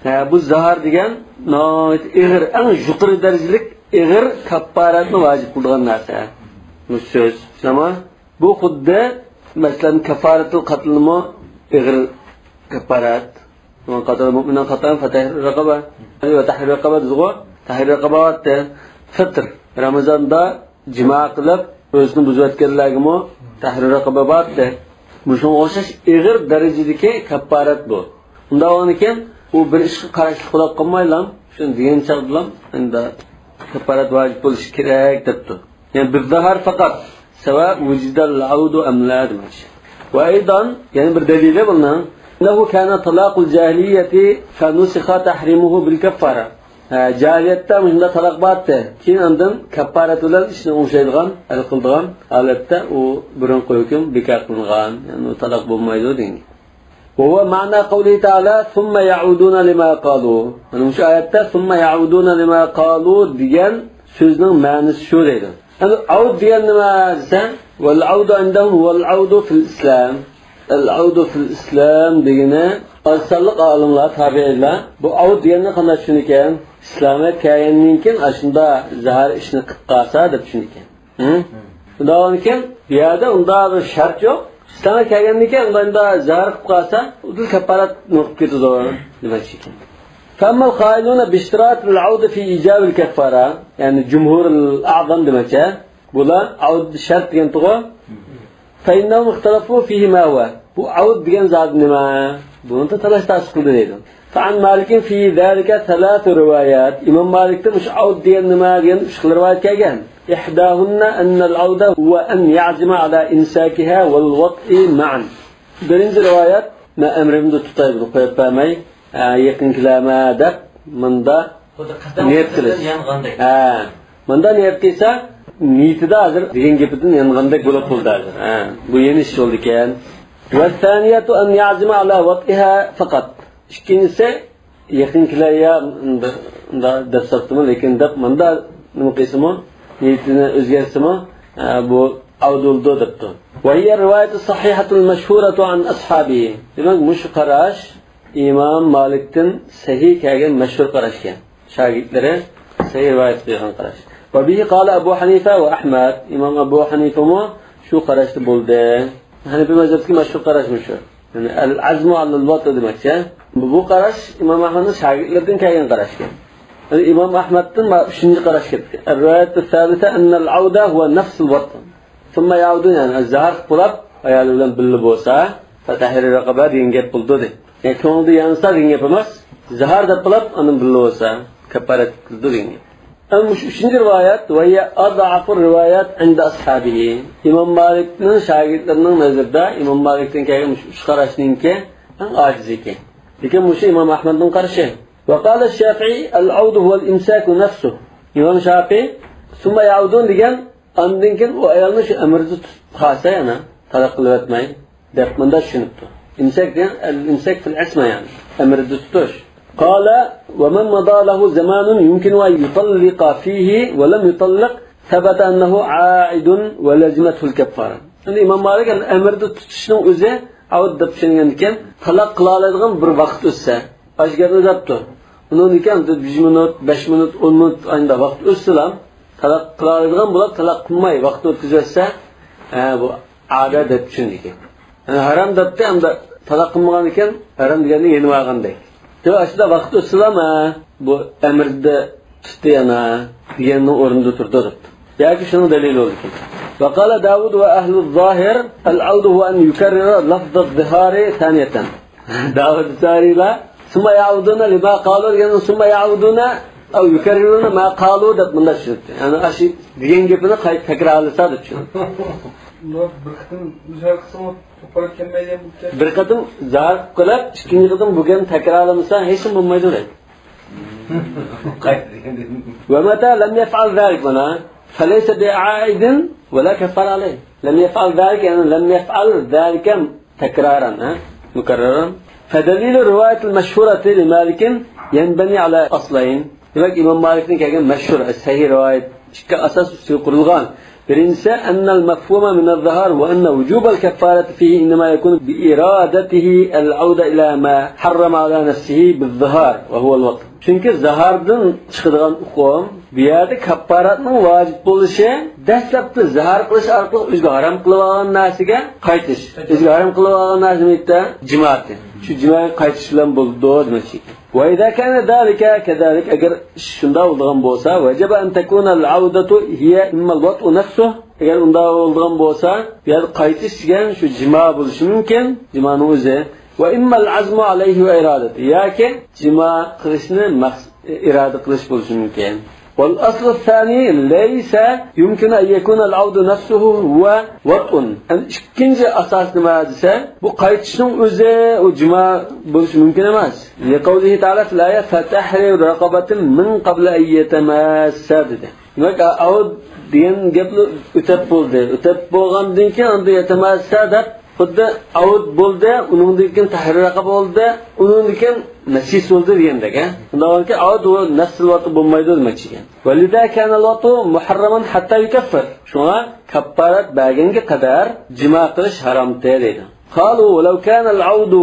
ھە، بۇ زاھار دېگەن ناھايىتى ئېغىر، ئەڭ يۇقىرى دەرىجىلىك ئېغىر كاپپارەتنى ۋاجىپ قىلىدىغان نەرسە. بۇ سۆز. شۇنداقمۇ؟ بۇ خۇددى، مەسىلەن، كاپپارەتۇل قەتلمۇ ئېغىر كاپپارەت. مەن قەتەلە مۇئمىنەن خاتائەن فەتەھرىرۇ رەقەبە. ۋە تەھرىرۇ رەقەبە دېدىغۇ. تەھرىرۇ رەقەبە بارتتى. فىتر، رامىزاندا جىما قىلىپ، ئۆزىنى بۇزۇۋەتكەنلەرگىمۇ تەھرىرۇ رەقەبە بارتتى. مۇشۇنىڭغا ئوخشاش ئېغىر دەرىجىدىكى كاپپارەت بۇ. ئۇنداق بولغاندىكىن، ئۇ بىر ئىشقا قاراشلىق بولۇپ قالمايلا، شۇنى دېگەن چاغدىلا، ئەمدى كاپپارەت ۋاجىپ بولۇشى كېرەك دەپتۇ. يەنى بالزهار فقط، سواء وجد العود أم لا دېمەكچى. وأيضا، يەنە بىر دەلىلى بۇنىڭ، أنه كان طلاق الجاهلية فنسخ تحريمه بالكفارة. ھە، جاھىلىيەتتە مۇشۇنداق تالاق بارتتى. كېيىن ئاندىن كاپپارەت بىلەن ئىشنى ئوڭشايدىغان، ھەل قىلىدىغان ھالەتتە ئۇ بۇرۇنقى ھۆكۈم بىكار قىلىنغان، يەنى ئۇ تالاق بولمايدۇ دېگەن. وهو معنى قوله تعالى ثم يعودون لما قالوا. مانا مۇشۇ ئايەتتە ثم يعودون لما قالوا دېگەن سۆزنىڭ مەنىسى شۇ دەيدۇ. ئەمدى ئاۋد دېگەن نېمە دېسە، والعود عندهم هو العود في الإسلام. العود في الإسلام دېگىنى ئاز سانلىق ئالىملار، تابىئىنلار بۇ ئاۋد دېگەننى قانداق چۈشىنىدىكەن؟ ئىسلامىيەت كەلگەندىن كېيىن ئاشۇنداق زاھار ئىشنى قىلىپ قالسا دەپ چۈشىنىدىكەن. ھە؟ شۇنداق بولغاندىكىن، بۇ يەردە ئۇنداق بىر شەرت يوق. ئىسلامغا كەلگەندىن كېيىن ئۇنداق، ئۇنداق زاھار قىلىپ قالسا، ئۇ كاپپارەت بولۇپ كېتىدۇ دېمەكچى ئىكەن. فأما القائلون باشتراط العود في إيجاب الكفارة، يەنى جمهور الأعظم دېمەكچى. بۇلار ئاۋد شەرت دېگەنتىغۇ. فإنهم اختلفوا فيه ما هو. بۇ ئاۋد دېگەن زادى نېمە؟ بۇنى تالاش تارتىش قىلدى دەيدۇ. فعن مالك في ذلك ثلاث روايات. ئىمام مالىكتىن مۇشۇ ئاۋد دېگەن نېمە دېگەن ئۈچ خىل رىۋايەت كەلگەن. إحداهن أن العود هو أن يعزم على إمساكها والوطء معا. بىرىنچى رىۋايەت، مەن ئەمرىمدە تۇتاي، بۇنى قويۇپ بەرمەي، ھە، يېقىن كېلەرمەن دەپ مۇندا خۇددى قەسەم نىيەت قىلىش. يانغاندەك. ھە، مۇندا نىيەت قىلسا، نىيىتىدە ھازىر دېگەن گېپىدىن يانغاندەك بولۇپ بولدى ھازىر. ھە، بۇ يېنىش يولدىكەن. والثانية أن يعزم على وطئها فقط. ئىككىنچىسى، يېقىن كېلەر يا، مۇندا، مۇندا دەپ ساپتىمۇ، لېكىن دەپ مۇندا نېمە قىلسىمۇ، نىيىتىنى ئۆزگەرتسىمۇ، ھە، بۇ ئاۋدۇلدۇ دەپتۇ. وهي الرواية الصحيحة المشهورة عن أصحابه. دېمەك، مۇشۇ قاراش ئىمام مالىكتىن سەھىھ كەلگەن مەشھۇر قاراشكەن. شاگىرتلىرى سەھىھ رىۋايەت قىلغان قاراش. وبه قال أبو حنيفة وأحمد. ئىمام ئەبۇ ھەنىفىمۇ شۇ قاراشتا بولدى. ھەنىفىي مەزھەپتىكى مەشھۇر قاراش مۇشۇ. يەنى العزم على الوطء دېمەكچى. بۇ قاراش ئىمام ئەھمەدنىڭ شاگىرتلىرىدىن كەلگەن قاراشكەن. يەنى ئىمام ئەھمەدتىن ما-، ئۈچىنچى قاراش كەتتى. الرواية الثالثة أن العود هو نفس الوطء. ثم يعودون، يەنى زاھار قىلىپ بولۇپ، ئايالى بىلەن بىللە بولسا، فتحرير رقبة دېگەن گەپ بولىدۇ دەيدۇ. يەنى كۆڭلىدە يانسا دېگەن گەپ ئەمەس، زاھار دەپ بولۇپ، ئاندىن بىللە بولسا، كاپپارەت قىلىدۇ دېگەن گەپ. ئەمما مۇشۇ ئۈچىنچى رىۋايەت، وهي أضعف الروايات عند أصحابه. ئىمام مالىكنىڭ شاگىرتلىرىنىڭ نەزىرىدە، ئىمام مالىكتىن كەلگەن مۇشۇ ئۈچ قاراشنىڭكى ئەڭ ئاجىزى ئىكەن. لېكىن مۇشۇ ئىمام ئەھمەدنىڭ قارىشى. وقال الشافعي: العود هو الإمساك نفسه. ئىمام شافىئى، ثم يعودون دېگەن، ئاندىن كېيىن ئۇ ئايالنى شۇ ئەمرىدە تۇتۇپ قالسا يەنە، تالاق قىلىۋەتمەي دەپ مۇنداق چۈشىنىپتۇ. ئىمساك دېگەن، الإمساك في العصمة، يەنى ئەمرىدە تۇتۇش. قال: ومن مضى له زمان يمكن أن يطلق فيه ولم يطلق ثبت أنه عائد ولزمته الكفارة. ئەمدى ئىمام مالىك ئەمرىدە تۇتۇشنىڭ ئۆزى ئاۋد دەپ چۈشەنگەندىكىن، تالاق قىلالايدىغان بىر ۋاقىت ئۆتسە، ئاشۇ گەپنى دەپتۇ. ئۇنىڭدىن كېيىن بىر يۈز مىنۇت، بەش مىنۇت، ئون مىنۇت، ئانداق ۋاقىت ئۆتسىلا، تالاق قىلالايدىغان بولۇپ، تالاق قىلماي ۋاقىتنى ئۆتكۈزۈۋەتسە، ھە، بۇ ئادە دەپ چۈشىنىدىكەن. يەنى ھارام دەپتۇ، ئەمدى تالاق قىلمىغان ئىكەن، ھارام دېگەندىن يېنىۋالغاندەك. ياق، ئاشۇنداق ۋاقىت ئۆتسىلا، ھە، بۇ ئەمرىدە تۇتتى يەنە دېگەننىڭ ئورنىدا تۇرىدۇ دەپتۇ. ياكى شۇنىڭ دەلىلى بولىدىكەن. وقال داود وأهل الظاهر: العود هو أن يكرر لفظ الظهار ثانية. داۋۇد زاھىرىيلار ثم يعودون لما قالوا دېگەندىن ثم يعودون أو يكررون ما قالوا دەپ مۇنداق چۈشىنىپتۇ. يەنى ئاشۇ دېگەن گېپىنى قايتا تەكرارلىسا دەپ چۈشىنىپتۇ. بۇ بىر قېتىم زاھار قىلسىمۇ توپىلىپ كەلمەيدىغان بولۇپ كەتتى. بىر قېتىم زاھار قىلىپ، ئىككىنچى قېتىم بۇ گەپنى تەكرارلىمىسا، ھېچ نېمە بولمايدۇ دەيدۇ. قايتا دېگەندىن. ومتى لم يفعل ذلك، مانا، فليس بعائد ولا كفارة عليه. لم يفعل ذلك، يەنى لم يفعل ذلك تكرارا، ھە؟ مكررا. فدليل الرواية المشهورة لمالك ينبني على أصلين. دېمەك، ئىمام مالىكتىن كەلگەن مەشھۇر، سەھىھ رىۋايەت ئىككى ئاساس ئۈستىگە قۇرۇلغان. بىرىنچىسى، أن المفهوم من الظهار وأن وجوب الكفارة فيه إنما يكون بإرادته العودة إلى ما حرم على نفسه بالظهار وهو الوطء. چۈنكى زاھاردىن چىقىدىغان ئۇقۇم، بۇ يەردە كاپپاراتنىڭ ۋاجىپ بولۇشى دەسلەپتە زاھار قىلىش ئارقىلىق ئۆزىگە ھارام قىلىپ ئالغان نەرسىگە قايتىش. ئۆزىگە ھارام قىلىپ ئالغان نەرسە نېمە؟ جىماتى. شۇ جىماغا قايتىش بىلەن بولىدۇ دېمەكچى ئىكەن. وإذا كان ذلك كذلك، ئەگەر شۇنداق بولىدىغان بولسا، وجب أن تكون العودة هي إما الوطء نفسه، ئەگەر ئۇنداق بولىدىغان بولسا، بۇ يەردە قايتىش دېگەن شۇ جىما بولۇشى مۇمكىن، جىمانىڭ ئۆزى. وإما العزم عليه وإرادته، ياكى جىما قىلىشنى مەقس-، ئىرادە قىلىش بولۇشى مۇمكىن. والأصل الثاني ليس يمكن أن يكون العود نفسه هو وطء. ئەمدى ئىككىنچى ئاساس نېمە دېسە، بۇ قايتىشنىڭ ئۆزى ئۇ جىما بولۇشى مۇمكىن ئەمەس. لقوله تعالى في الآية: فتحرير رقبة من قبل أن يتماسا، دېدى. دېمەك، ئاۋۇ دېگەن گەپلا ئۆتەپ بولدى. ئۆتەپ بولغاندىن كېيىن ئاندىن يەتەمەسسا دەپ، خۇددى ئاۋۇ بولدى، ئۇنىڭدىن كېيىن تەھرىر رەقەبە بولدى، ئۇنىڭدىن كېيىن مەسىس بولدى دېگەندەك، ھە؟ شۇنداق بولغانكى، ئاۋۇ نەفسىل ۋاتى بولمايدۇ دېمەكچى ئىكەن. ولذا كان الوطء محرما حتى يكفر. شۇڭا كاپپارەت بەرگەنگە قەدەر جىما قىلىش ھارامتى دەيدۇ. قالوا ولو كان العود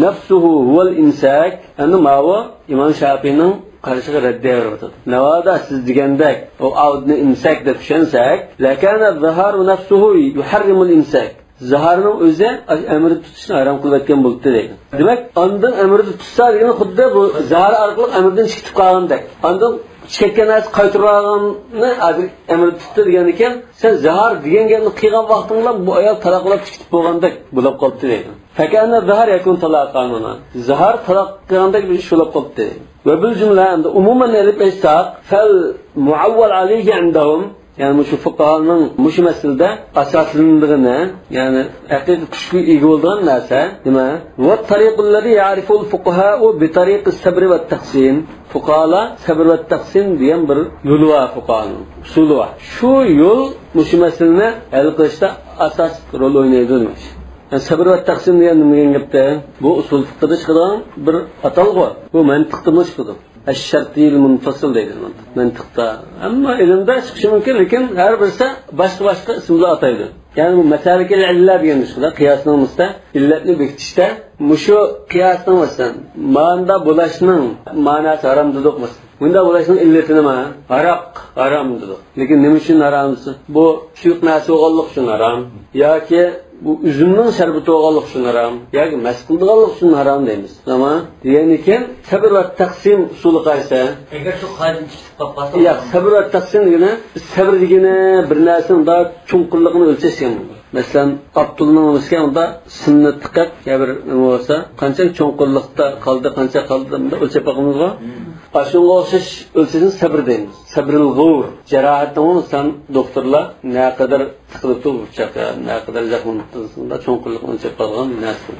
نفسه هو الإمساك. ئەمدى ماۋۇ ئىمام شاپىينىڭ قارىشىغا رەددىيە بېرىۋاتىدۇ. ناۋادا سىز دېگەندەك ئۇ ئاۋدنى ئىمساك دەپ چۈشەنسەك، لكان الظهار نفسه يحرم الإمساك. زاھارنىڭ ئۆزى ئەمرىدە تۇتۇشنى ھارام قىلىۋەتكەن بولاتتى دەيدۇ. دېمەك، ئاندىن ئەمرىدە تۇتسا دېگىنى خۇددى بۇ زاھار ئارقىلىق ئەمرىدىن چىقىپ قالغاندەك. ئاندىن چىقىپ كەتكەن نەرسە قايتۇرۇۋالغاننى ھازىر ئەمرىدە تۇتتى دېگەندىكىن، سەن زاھار دېگەن گەپنى قىلغان ۋاقتىڭدا بۇ ئايال تالاق بولاپ چىقىپ بولغاندەك بولاپ قاپتۇ دەيدۇ. فكأن الظهار يكون طلاقا هنا. زاھار تالاق قىلغاندەك بىر ئىش بولاپ قاپتۇ. وبالجملة، ئەمدى ئومۇمەن ئېلىپ ئېيتساق، فالمعول عليه عندهم، يەنى مۇشۇ فۇقاھانىڭ مۇشۇ مەسىلىدە ئاساسلىنىدىغىنى، يەنى ھەقىقىي كۈچكە ئىگە بولىدىغان نەرسە نېمە؟ والطريق الذي يعرفه الفقهاء بطريق الصبر والتقسيم. فۇقاھالار سەبر ۋە تەقسىم دېگەن بىر يولى بار، فۇقاھانىڭ ئۇسۇلى بار. شۇ يول مۇشۇ مەسىلىنى ھەل قىلىشتا ئاساسلىق رول ئوينايدۇ دېمەكچى. يەنى سەبر ۋە تەقسىم دېگەن نېمە دېگەن گەپتە؟ بۇ ئۇسۇل فىقھىدا چىقىدىغان بىر ئاتالغۇ. بۇ مەنتىقتىمۇ چىقىدۇ. ئەششەرتىيىل مۇنفەسىل دەيدۇ مەنتىقتا. ھەممە ئىلىمدا چىقىشى مۇمكىن، لېكىن ھەر بىرسى باشقا-باشقا ئىسىم بىلەن ئاتايدۇ. يەنى بۇ مەسەلىكىل ئىللە دېگەن ئىشقىدا، قىياسنىڭ مۇستا ئىللەتنى بېكىتىشتە، مۇشۇ قىياسنىڭ، مەسىلەن، ماندا بولاشنىڭ ماناسى ھارام دېدۇق، مەسىلەن. مۇندا بولاشنىڭ ئىللىتى نېمە؟ ھاراق ھارام دېدۇق. لېكىن نېمە ئۈچۈن ھارام دېسە، بۇ سۇيۇق نەرسە بولغانلىقى ئۈچۈن ھارام ياكى بۇ ئۈزۈمنىڭ شەربىتى بولغانلىقى ئۈچۈن ھارام ياكى مەس قىلىدىغانلىقى ئۈچۈن ھارام دەيمىز. تامام؟ دېگەندىكىن سەبر ۋە تەقسىم ئۇسۇلى قايسى؟ ئەگەر شۇ قائىدىنى چۈشىنىپ قالسا. ياق، سەبر ۋە تەقسىم دېگىنى، بىز سەبر دېگىنى بىر نەرسىنىڭ مۇنداق چوڭقۇرلۇقىنى ئۆلچەش دېگەن بولىدۇ. مەسىلەن، ئاپتولنىڭ نېمىسىگە مۇنداق سىمنى تىقىپ، يا بىر نېمە بولسا، قانچە چوڭقۇرلۇقتا قالدى، قانچە قالدى، مۇنداق ئۆلچەپ باقىمىزغۇ. ئاشۇنىڭغا ئوخشاش ئۆلچەشنى سەبر دەيمىز. سەبرىل غۇر. جاراھەتنىڭ سەن دوختۇرلار نەقەدەر تىقىلىپتۇ بۇ پىچاققا، نەقەدەر زەخىم قىلسىڭدا چوڭقۇرلۇقنى ئۆلچەپ قالغان نەرسە.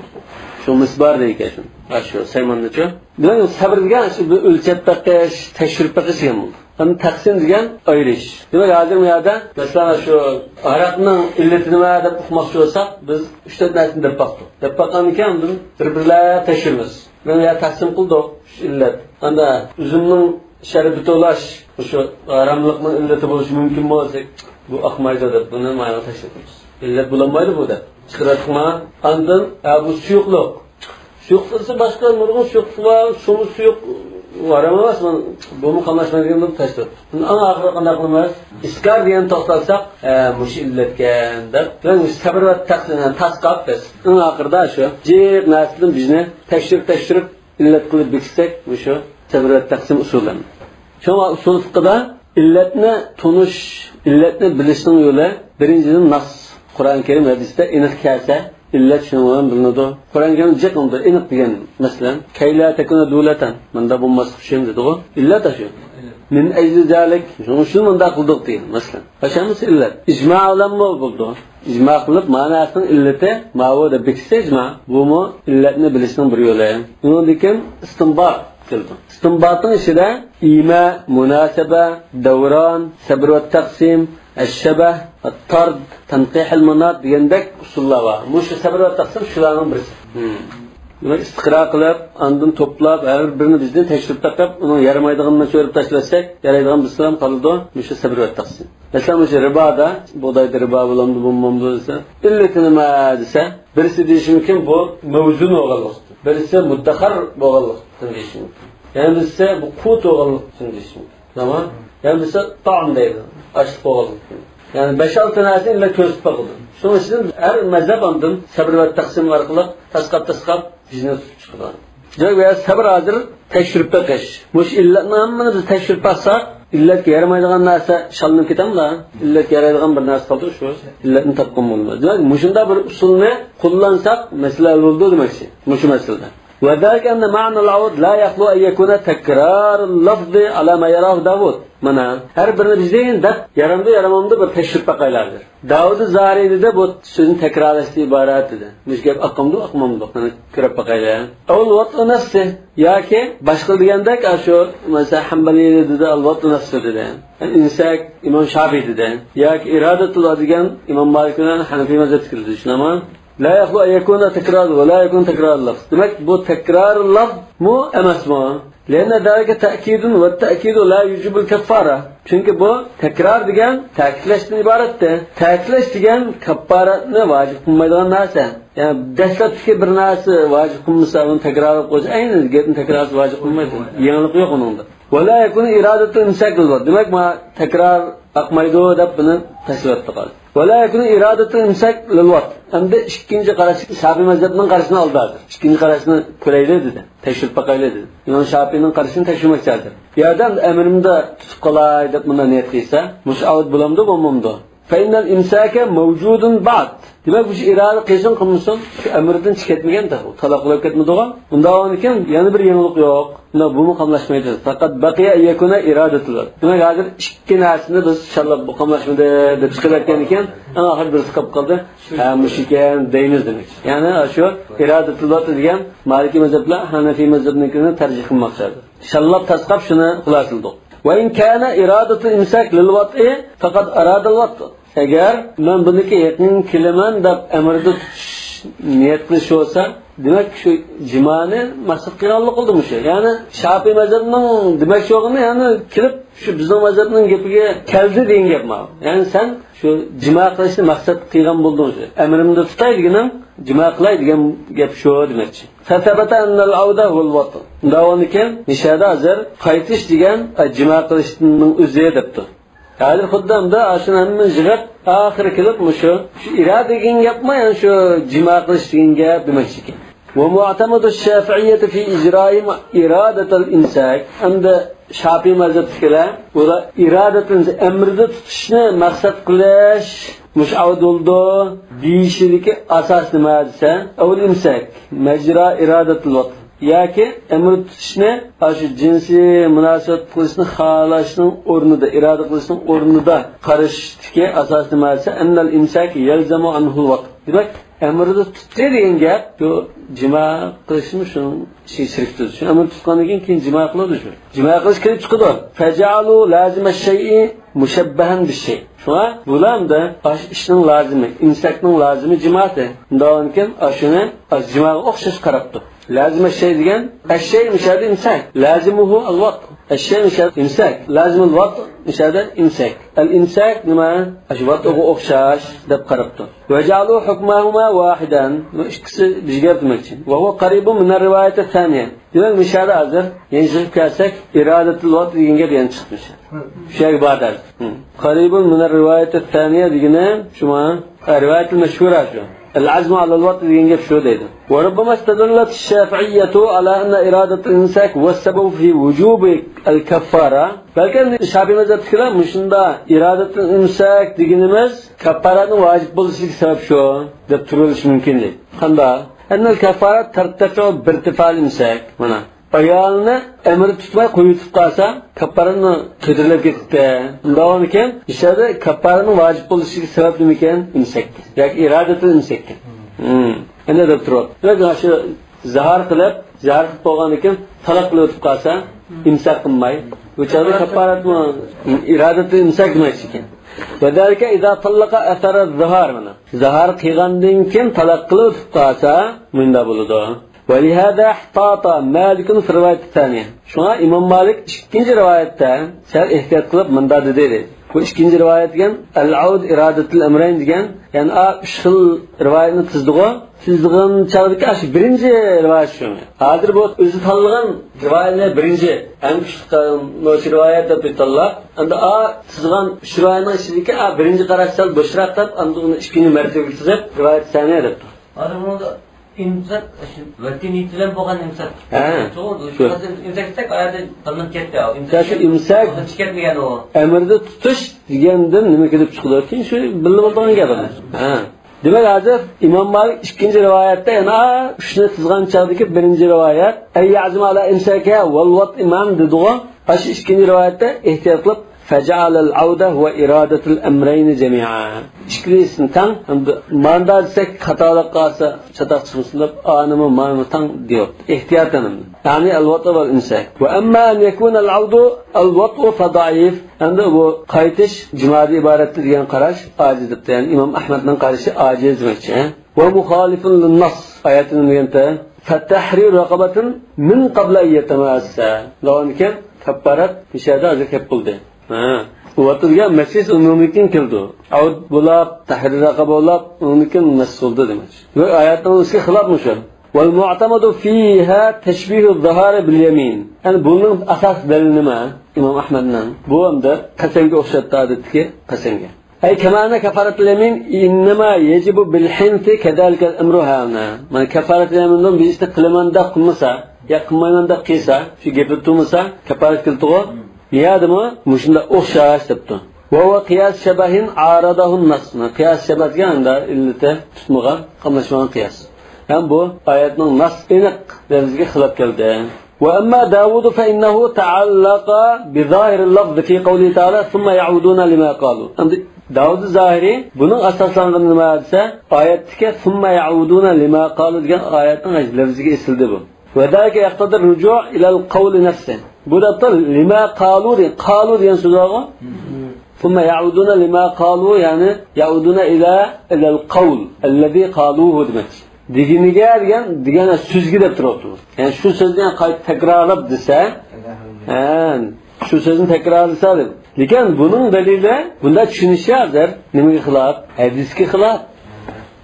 شۇ مىسبار دەيدىكەن شۇ. ئاشۇ سايماننىچۇ. دېمەك، سەبر دېگەن شۇ بىر ئۆلچەپ بېقىش، تەكشۈرۈپ بېقىش دېگەن بولىدۇ. ئەمدى تەقسىم دېگەن ئايرىش. دېمەك، ھازىر بۇ يەردە، مەسىلەن، شۇ ھاراقنىڭ ئىللىتى نېمە دەپ ئۇقماقچى بولساق، بىز ئۈچ تۆت نەرسىنى دەپ باقتۇق. دەپ باققاندىن كېيىن ئاندىن بىر-بىرلەپ تەكشۈرىمىز. مانا يا تەقسىم قىلدۇق، ئۈچ ئىللەت. ئەمدى ئۈزۈمنىڭ شەربىتى بولاش، مۇشۇ ھاراملىقنىڭ ئىللىتى بولۇشى مۇمكىنمۇ دېسەك، بۇ ئاقمايدۇ دەپ، بۇنى مانا تەكشۈرىمىز. ئىللەت بولالمايدۇ بۇ دەپ. چىقىراتتۇقما؟ ئاندىن، ھە، بۇ سۇيۇقلۇق. سۇيۇق دېسە باشقا نۇرغۇن سۇيۇق بار، سۇمۇ سۇيۇق، ھارام ئەمەس، بۇمۇ قاملاشمايدىغان بولۇپ تاشلاپ. ئەڭ ئاخىرى قانداق قىلىمىز؟ ئىسكار دېگەننى توختاتساق، ھە، مۇشۇ ئىللەتكەن دەپ، سەبر ۋە تەقسىم، يەنى تاسقاپ بىز. ئەڭ ئاخىرىدا شۇ جىق نەرسىدىن بىزنى تەكشۈرۈپ، تەكشۈرۈپ، ئىللەت قىلىپ بېكىتسەك، مۇشۇ سەبر ۋە تەقسىم ئۇسۇلى. شۇڭا ئۇسۇل فىقىدا ئىللەتنى تونۇش، ئىللەتنى بىلىشنىڭ يولى، بىرىنچىدىن، ناس، قۇرئان كەرىم، ھەدىستە ئېنىق كەلسە، ئىللەت شۇنىڭ بىلىنىدۇ. قۇرئان كەرىم جىق ئۇنداق ئېنىق دېگەن، مەسىلەن، كەيلا تەكۇنە دۇلەتەن، مۇنداق بولماسلىق ئۈچۈن دېدىغۇ. ئىللەت شۇ. مىن ئەجلى زالىك، شۇنىڭ ئۈچۈن مۇنداق قىلدۇق دېگەن، مەسىلەن. ھەممىسى ئىللەت. ئىجما بىلەنمۇ بولىدۇ. ئىجما قىلىپ، ماناسىنىڭ ئىللىتى ماۋۇ دەپ بېكىتسە ئىجما، بۇمۇ ئىللەتنى بىلىشنىڭ بىر يولى. ئۇنىڭدىن كېيىن ئىستىنبات كېلىدۇ. ئىستىنباتنىڭ ئىچىدە ئىما، مۇناسىبە، دەۋران، سەبر ۋە تەقسىم، ئەششەبەھ، تارد، تەنقىھىل مۇنات دېگەندەك ئۇسۇللار بار. مۇشۇ سەبر ۋە تەقسىم شۇلارنىڭ بىرسى. دېمەك، ئىستىقرا قىلىپ، ئاندىن توپلاپ، ھەر بىرىنى بىزدىن تەكشۈرۈپ بېقىپ، ئۇنىڭ يارىمايدىغىنىنى چۆرۈپ تاشلىۋەتسەك، يارايدىغان بىرسىلا قالىدۇ، مۇشۇ سەبر ۋە تەقسىم. مەسىلەن، مۇشۇ رىبادا، بۇغدايدا رىبا بولامدۇ، بولمامدۇ دېسە، ئىللىتى نېمە دېسە، بىرسى دېيىشى مۇمكىن، بۇ مەۋزۇن بولغانلىقتىن، بىرسى مۇددەخەر بولغانلىقتىن دېيىشى مۇمكىن. يەنە بىرسى بۇ قۇت بولغانلىقتىن دېيىشى مۇمكىن. تامام. يەنە بىرسى تائام دەيدۇ، ئاشلىق بولغانلىقتىن. يەنى بەش-ئالتە نەرسىنى ئىللا كۆرسىتىپ باقىدۇ. شۇنىڭ ئۈچۈن ھەر مەزھەپ ئاندىن سەبر ۋە تەقسىم ئارقىلىق تاسقاپ-تاسقاپ بىزنى تۇتۇپ چىقىدۇ. دېمەك، بۇ يەردە سەبر ھازىر تەكشۈرۈپ بېقىش. مۇشۇ ئىللەتنى ھەممىنى بىز تەكشۈرۈپ باقساق، ئىللەتكە يارىمايدىغان نەرسە شاللىنىپ كېتەمدۇ؟ ئىللەتكە يارايدىغان بىر نەرسە قالدى، شۇ ئىللەتنى تاپقان بولىمىز. دېمەك، مۇشۇنداق بىر ئۇسۇلنى قوللانساق، مەسىلە ھەل بولىدۇ دېمەكچى، مۇشۇ مەسىلىدە. وذلك أن معنى العود لا يخلو أن يكون تكرار اللفظ على ما يراه داود. مانا، ھەر بىرىنى بىزدىن دەپ، يارامدۇ، يارىمامدۇ، بىر تەكشۈرۈپ باقايلى ھازىر. داۋۇد زاھىرىي دېدى، بۇ سۆزنى تەكرارلاشتىن ئىبارەت دېدى. مۇشۇ گەپ ئاقامدۇ، ئاقمامدۇ؟ قېنى كۆرۈپ باقايلى. أو الوطء نفسه، ياكى باشقىلار دېگەندەك، ئاشۇ، مەسىلەن، ھەمبەلىي دېدى، الوطء نفسه دېدى. ئىمساك، ئىمام شافىئىي دېدى. ياكى ئىرادەتۇل ۋەت دېگەن ئىمام مالىك بىلەن ھەنەفىي مەزھەپتىكىلەر دېدى، شۇنداقمۇ؟ لا يخلو أن يكون تكرار ولا يكون تكرار اللفظ. دېمەك، بۇ تەكرار لەفزمۇ ئەمەسمۇ؟ لأن ذلك تأكيد والتأكيد لا يوجب الكفارة. چۈنكى بۇ تەكرار دېگەن تەكىتلەشتىن ئىبارەتتە. تەكىتلەش دېگەن كاپپارەتنى ۋاجىپ قىلمايدىغان نەرسە. يەنى دەسلەپتىكى بىر نەرسە ۋاجىپ قىلمىسا، ئۇنى تەكرارلاپ قويسا، ئەينى گەپنى تەكرارلىشى ۋاجىپ قىلمايدۇ. يېڭىلىق يوق ئۇنىڭدا. ولا يكون إرادة الإمساك للوطء. دېمەك، ما تەكرار ئاقمايدۇ دەپ بۇنى تەسۋىر قىلدى. ولا يكون إرادة الإمساك للوطء. ئەمدى ئىككىنچى قاراش، شافىئىي مەزھەپنىڭ قارىشىنى ئالدى ھازىر. ئىككىنچى قاراشنى كۆرەيلى دېدى. تەكشۈرۈپ باقايلى دېدى. ئىمام شافىئىينىڭ قارىشىنى تەكشۈرمەكچى ھازىر. بۇ يەردە ئەمرىمدە تۇتۇپ قالاي دەپ مۇنداق نىيەت قىلسا، مۇشۇ ئاۋۇت بولامدۇ، بولمامدۇ؟ فإن الإمساك موجود بعد. دېمەك، مۇشۇ ئىرادە قىلسۇن قىلمىسۇن، شۇ ئەمرىدىن چىقىپ كەتمىگەن تېخى. تالاق بولۇپ كەتمىدىغۇ. ئۇنداق بولغاندىكىن يەنە بىر يېڭىلىق يوق. ئۇنداق بۇمۇ قاملاشمايدۇ. فقد بقي أن يكون إرادة الوطء. دېمەك، ھازىر ئىككى نەرسىنى بىز شاللاپ بۇ قاملاشمىدى دەپ چىقىپ كەتكەندىكىن، ئەڭ ئاخىرى بىرسى قاپ قالدى. ھە، مۇشۇ ئىكەن دەيمىز دېمەك. يەنى شۇ ئىرادەتۇل ۋەت دېگەن مالىكىي مەزھەپلەر ھەنەفىي مەزھەپنىڭكىنى تەرجىھ قىلماقچى. شاللاپ تاسقاپ شۇنى خۇلاسىلىدۇق. وإن كان إرادة الإمساك للوطء فقد أراد الوطء. ئەگەر مەن بۇنىڭكى يېقىن كېلىمەن دەپ ئەمرىدە تۇتۇش نىيەت قىلىش بولسا، دېمەك، شۇ جىمانى مەقسەت قىلغانلىق بولدى مۇشۇ. يەنى شافىئىي مەزھەپنىڭ دېمەكچى بولغىنى، يەنى كېلىپ شۇ بىزنىڭ مەزھەپنىڭ گېپىگە كەلدى دېگەن گەپ ماۋۇ. يەنى سەن شۇ جىما قىلىشنى مەقسەت قىلغان بولدۇڭ شۇ. ئەمرىمدە تۇتاي دېگىنىڭ، جىما قىلاي دېگەن گەپ شۇ دېمەكچى. فثبت أن العودة هو الوطء. ئۇنداق بولغاندىكىن، مۇشۇ يەردە ھازىر قايتىش دېگەن، ئە، جىما قىلىشنىڭ ئۆزى دەپتۇ. ھازىر خۇددى ئەمدى ئاشۇنى ھەممىنى يىغىپ، ئاخىرى كېلىپ مۇشۇ، شۇ ئىرادە دېگەن گەپمۇ، يەنى شۇ جىما قىلىش دېگەن گەپ دېمەكچىكەن. ومعتمد الشافعية في إجرائهم إرادة الإمساك. ئەمدى شافىئىي مەزھەپتىكىلەر، ئۇلار ئىرادەتىن ئەمرىدە تۇتۇشنى مەقسەت قىلىش، مۇشۇ ئاۋۇت بولىدۇ دېيىشىدىكى ئاساس نېمە دېسە، أو الإمساك مجرى إرادة الوطء. ياكى ئەمرىدە تۇتۇشنى، ئاشۇ جىنسىي مۇناسىۋەت قىلىشنى خالاشنىڭ ئورنىدا، ئىرادە قىلىشنىڭ ئورنىدا قارىشتىكى ئاساس نېمە دېسە، أن الإمساك يلزم عنه الوطء. دېمەك، ئەمرىدە تۇتتى دېگەن گەپ، بۇ جىما قىلىشمۇ شۇنىڭ ئىچىگە كىرىپ تۇرىدۇ. شۇ ئەمرىدە تۇتقاندىن كېيىن، كېيىن جىما قىلىدۇ شۇ. جىما قىلىش كىرىپ چىقىدۇ. فجعلوا لازم الشيء مشبها بالشيء. شۇڭا بۇلار ئەمدى ئاشۇ ئىشنىڭ لازىمى، ئىمساكنىڭ لازىمى جىماتى. شۇنداقكەن، ئاشۇنى ئاشۇ جىماغا ئوخشاش قاراپتۇ. لازم الشيء دېگەن، الشيء مۇشۇ يەردە ئىمساك. لازمه الوطء. الشيء مۇشۇ يەردە ئىمساك. لازم الوطء مۇشۇ يەردە ئىمساك. الإمساك نېمە؟ ئاشۇ ۋەتئىگە ئوخشاش دەپ قاراپتۇ. وجعلوا حكمهما واحدا. بۇ ئىككىسى بىر گەپ دېمەكچى. وهو قريب من الرواية الثانية. دېمەك، مۇشۇ يەردە ھازىر يەنە يىغىپ كەلسەك، إرادة الوطء دېگەن گەپ يەنە چىقتى مۇشۇ يەردە. شۇ يەرگە باردى ھازىر. قريب من الرواية الثانية دېگىنى شۇما، رىۋايەتۇل مەشھۇرە شۇ. العزم على الوطء دېگەن گەپ شۇ دەيدۇ. وربما استدلت الشافعية على أن إرادة الإمساك هو السبب في وجوب الكفارة. بەلكىم شافىئىي مەزھەپتىكىلەر مۇشۇنداق، إرادة الإمساك دېگىنىمىز كاپپارەتنىڭ ۋاجىپ بولۇشىدىكى سەۋەب شۇ دەپ تۇرۇۋېلىشى مۇمكىن دەيدۇ. قانداق؟ أن الكفارة ترتفع بارتفاع الإمساك. مانا، ئايالنى ئەمرى تۇتماي قويۇۋېتىپ قالسا، كاپپارەتنى كۆتۈرۈلۈپ كېتىپتۇ. ئۇنداق بولغاندىكىن، مۇشۇ يەردە كاپپارەتنىڭ ۋاجىپ بولۇشىدىكى سەۋەب نېمىكەن؟ ئىمساك. ياكى إرادة الإمساك. ھىم. ئەنە دەپ تۇرۇپ. لېكىن شۇ زىھار قىلىپ، زىھار قىلىپ بولغاندىن كېيىن تالاق قىلىۋېتىپ قالسا، ئىمساك قىلماي، بۇ چاغدا كاپپارەتمۇ، إرادة الإمساك دېمەكچىكەن. وذلك إذا طلق أثر الظهار، مانا. زىھار قىلغاندىن كېيىن تالاق قىلىۋېتىپ قالسا، مۇنداق بولىدۇ. ولهذا احتاط مالك في الرواية الثانية. شۇڭا ئىمام مالىك ئىككىنچى رىۋايەتتە سەل ئېھتىيات قىلىپ مۇنداق دېدى، دەيدۇ. بۇ ئىككىنچى رىۋايەت دېگەن ئەل-ئەۋد ئىرادەتۇل ئەمرەين دېگەن، يەنى ئا، ئۈچ خىل رىۋايەتنى تىزدىغۇ. تىزغان چاغدىكى ئاشۇ بىرىنچى رىۋايەت شۇ. ھازىر بۇ ئۆزى تاللىغان رىۋايەتنى بىرىنچى، ئەڭ كۈچلۈك نوچى رىۋايەت دەپ تاللاپ، ئەمدى ئا تىزغان ئۈچ رىۋايەتنىڭ ئىچىدىكى ئا بىرىنچى قاراش سەل بوشراق دەپ، ئەمدى ئۇنى ئىككىنچى مەرتىبىگە تىزىپ، رىۋايەت سانىيە دەپتۇ. ھازىر بۇنىڭدا ئىمساك، شۇ ۋەتىنىيىتىلەن بولغان ئىمساك. ھە، شۇ، شۇ. شۇ ئىمساك دېسەك، ئايەتتە تاللىنىپ كەتتى. ئىمساك يا، شۇ دېگەن ئىمساك تاللىنىپ كەتمىگەن ئۇ. ئەمىردە تۇتۇش دېگەندىن نېمە كېلىپ چىقىدۇ؟ كېيىن شۇ بىللە بولىدىغان گەپ. ھە. دېمەك، ھازىر ئىمام مالىك ئىككىنچى رىۋايەتتە يەنە ئۈچنى تىزغان چاغدىكى بىرىنچى رىۋايەت، ئەي يەزىمۇ ئەلا ئىمساكىھا ۋەل ۋەتئى مەئەن دېدىغۇ. ئاشۇ ئىككىنچى رىۋايەتتە ئېھتىيات قىلىپ، فجعل العودة هو إرادة الأمرين جميعا. ئىككىلىسىنى تەڭ، ھەمدە ماندا دېسەك خاتالىق قالسا، چاتاق چىقمىسۇن دەپ، ئانىمۇ مانىمۇ تەڭ دېيىپتۇ. ئېھتىياتەن ھەمدە. يەنى الوطء والإمساك. وأما أن يكون العود الوطء فضعيف. ئەمدى بۇ قايتىش جىمادىن ئىبارەتتۇر دېگەن قاراش ئاجىز دەپتۇ. يەنى ئىمام ئەھمەدنىڭ قارىشى ئاجىز دېمەكچى. ومخالف للنص. ئايەتتە نېمە دېگەنتى؟ فتحرير رقبة من قبل أن يتماسا. دەۋامىدىكى كەففارەت مۇشۇ يەردە ھازىر كەپ بولدى. ھە. ئۇ ۋاقىتتا دېگەن مەسىس ئۇنىڭدىن كېيىن كېلىدۇ. ئەۋد بولاپ، تەھرىر رەقەبە بولاپ، ئۇنىڭدىن كېيىن مەسىس بولدى دېمەكچى. ۋە ئايەتنىڭ ئىسلى خىلاپ مۇشۇ. والمعتمد فيها تشبيه الظهار باليمين. يەنى بۇنىڭ ئاساسىي دەلىلى نېمە؟ ئىمام ئەھمەدنىڭ. بۇ ئەمدى قەسەمگە ئوخشاتتى، ئادەتتىكى قەسەمگە. أي كما أن كفارة اليمين إنما يجب بالحنث كذلك الأمر هاهنا. مانا كفارة اليمين بىر ئىشنى قىلىمەن دەپ قىلمىسا، يا قىلمايمەن دەپ قىلسا، شۇ گېپىدە تۇرمىسا، كەپپارەت كېلىدىغۇ. بۇ يەردىمۇ مۇشۇنداق ئوخشاش دەپتۇ. وهو قياس شبه عارضه النص. قىياس شەبە دېگەن ئەمدى ئىللىتى تۇتمىغان، قاملاشمىغان قىياس. ھەم بۇ ئايەتنىڭ نەس ئېنىق لەپزىگە خىلاپ كەلدى. وأما داود فإنه تعلق بظاهر اللفظ في قوله تعالى ثم يعودون لما قالوا. ئەمدى داۋۇد زاھىرى بۇنىڭ ئاساسلانغىنى نېمە دېسە، ئايەتتىكى ثم يعودون لما قالوا دېگەن ئايەتنىڭ لەپزىگە ئېسىلدى بۇ. وذلك يقتضي الرجوع إلى القول نفسه. بۇ دەپتۇ لما قالوا دېگەن، قالۇ دېگەن سۆز بارغۇ. ثم يعودون لما قالوا، يەنى يعودون إلى، إلى القول الذي قالوه دېمەكچى. دېگىنىگە دېگەن، دېگەن سۆزگە دەپ تۇرۇپتۇ. يەنى شۇ سۆزنى قايتا تەكرارلاپ دېسە، ھە، شۇ سۆزنى تەكرارلىسا دەپ. لېكىن بۇنىڭ دەلىلى، بۇنداق چۈشىنىشى ھازىر نېمىگە خىلاپ؟ ھەدىسكە خىلاپ.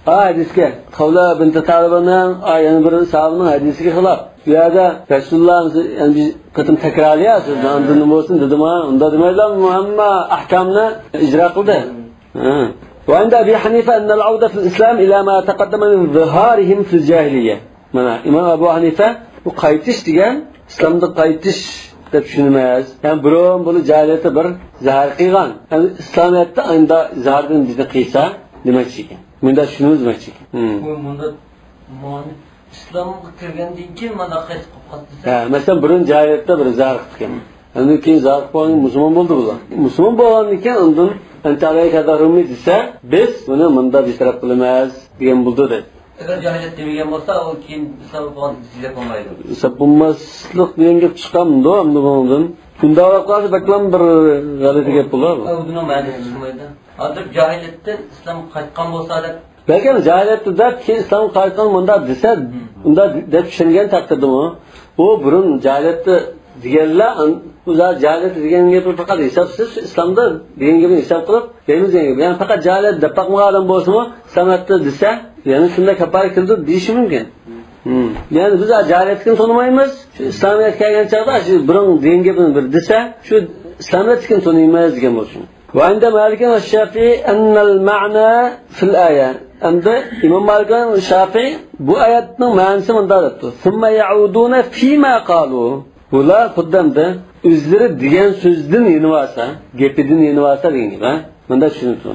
ئا، ھەدىسكە. خەۋلە بىنتى تالىبىنىڭ، ئا، يەنە بىر ساھابىنىڭ ھەدىسىگە خىلاپ. بۇ يەردە رەسۇلۇللا يەنە بىر قېتىم تەكرارلىيا سۆزنى، ئاندىن بولسۇن دېدىما، ئۇنداق دېمەيلا، ئەمما ئەھكامنى ئىجرا قىلدى. ھە. وعند أبي حنيفة أن العودة في الإسلام إلى ما تقدم من ظهارهم في الجاهلية. مانا، ئىمام ئەبۇ ھەنىفە بۇ قايتىش دېگەن ئىسلامدا قايتىش دەپ چۈشىنىمىز. يەنى بۇرۇن بۇنى جاھىلىيەتتە بىر زاھار قىلغان. يەنى ئىسلامىيەتتە ئەمدى زاھاردىن بىزنى قىلسا دېمەكچى ئىكەن. مۇنداق چۈشىنىمىز دېمەكچى ئىكەن. ھىم. بۇ مۇنداق مۇ-، ئىسلامغا كىرگەندىن كېيىن مانا قايتىپ قالغان دېسە. ھە، مەسىلەن، بۇرۇن جاھىلىيەتتە بىر زاھار قىپتىكەن. ئاندىن كېيىن زاھار قىلىپ قالغان مۇسۇلمان بولدى بۇلار. مۇسۇلمان بولغاندىن كېيىن ئاندىن ئەنتەلەيكە دەھرۇمى دېسە، بىز بۇنى مۇنداق بىر تەرەپ قىلىمىز دېگەن بولدى دەيدۇ. ئەگەر جاھىلىيەت دېمىگەن بولسا، ئۇ كېيىن ئىسلام بولغان دېسە بولمايدۇ. دېسە بولماسلىق دېگەن گەپ چىقامدۇ ئەمدى بۇنىڭدىن؟ شۇنداق بولۇپ قالسا بەكلا بىر غەلىتە گەپ بولار. ئۇ بۇنىڭ مەنىسى چىقمايدۇ. ھازىر جاھىلىيەتتىن ئىسلامغا قايتقان بولسا دەپ. بەلكىم جاھىلىيەتتە دەپ، كېيىن ئىسلامغا قايتقان مۇنداق دېسە، ئۇنداق دەپ چۈشەنگەن تەقدىردىمۇ، ئۇ بۇرۇن جاھىلىيەتتە دېگەنلەر، ئان-، ئۇ زادى جاھىلىيەتتە دېگەن گەپنى پەقەت ھېسابسىز، شۇ ئىسلامدا دېگەن گەپنى ھېساب قىلىپ، دەيمىز دېگەن گەپ. يەنى پەقەت جاھىلىيەتتە دەپ باقمىغان ئادەم بولسىمۇ، ئىسلامىيەتتە دېسە، يەنە شۇنداق كاپالەت كېلىدۇ دېيىشى مۇمكىن. ھىم. يەنى بىز جاھىلىيەتتىكىنى تونۇمايمىز، شۇ ئىسلامىيەتكە كەلگەن چاغدا شۇ بۇرۇن دېگەن گەپنى بىر دېسە، شۇ ئىسلامىيەتتىكىنى تونۇيمىز دېگەن بولسۇن. وعند مالك والشافعي أن المعنى في الآية. ئەمدى ئىمام مالىك بىلەن شافىئى بۇ ئايەتنىڭ مەنىسى مۇنداق دەپتۇ. ثم يعودون فيما قالوا. بۇلار خۇددى ئەمدى ئۆزلىرى دېگەن سۆزدىن يېنىۋالسا، گېپىدىن يېنىۋالسا دېگەن گەپ، ھە؟ مۇنداق چۈشىنىدۇ.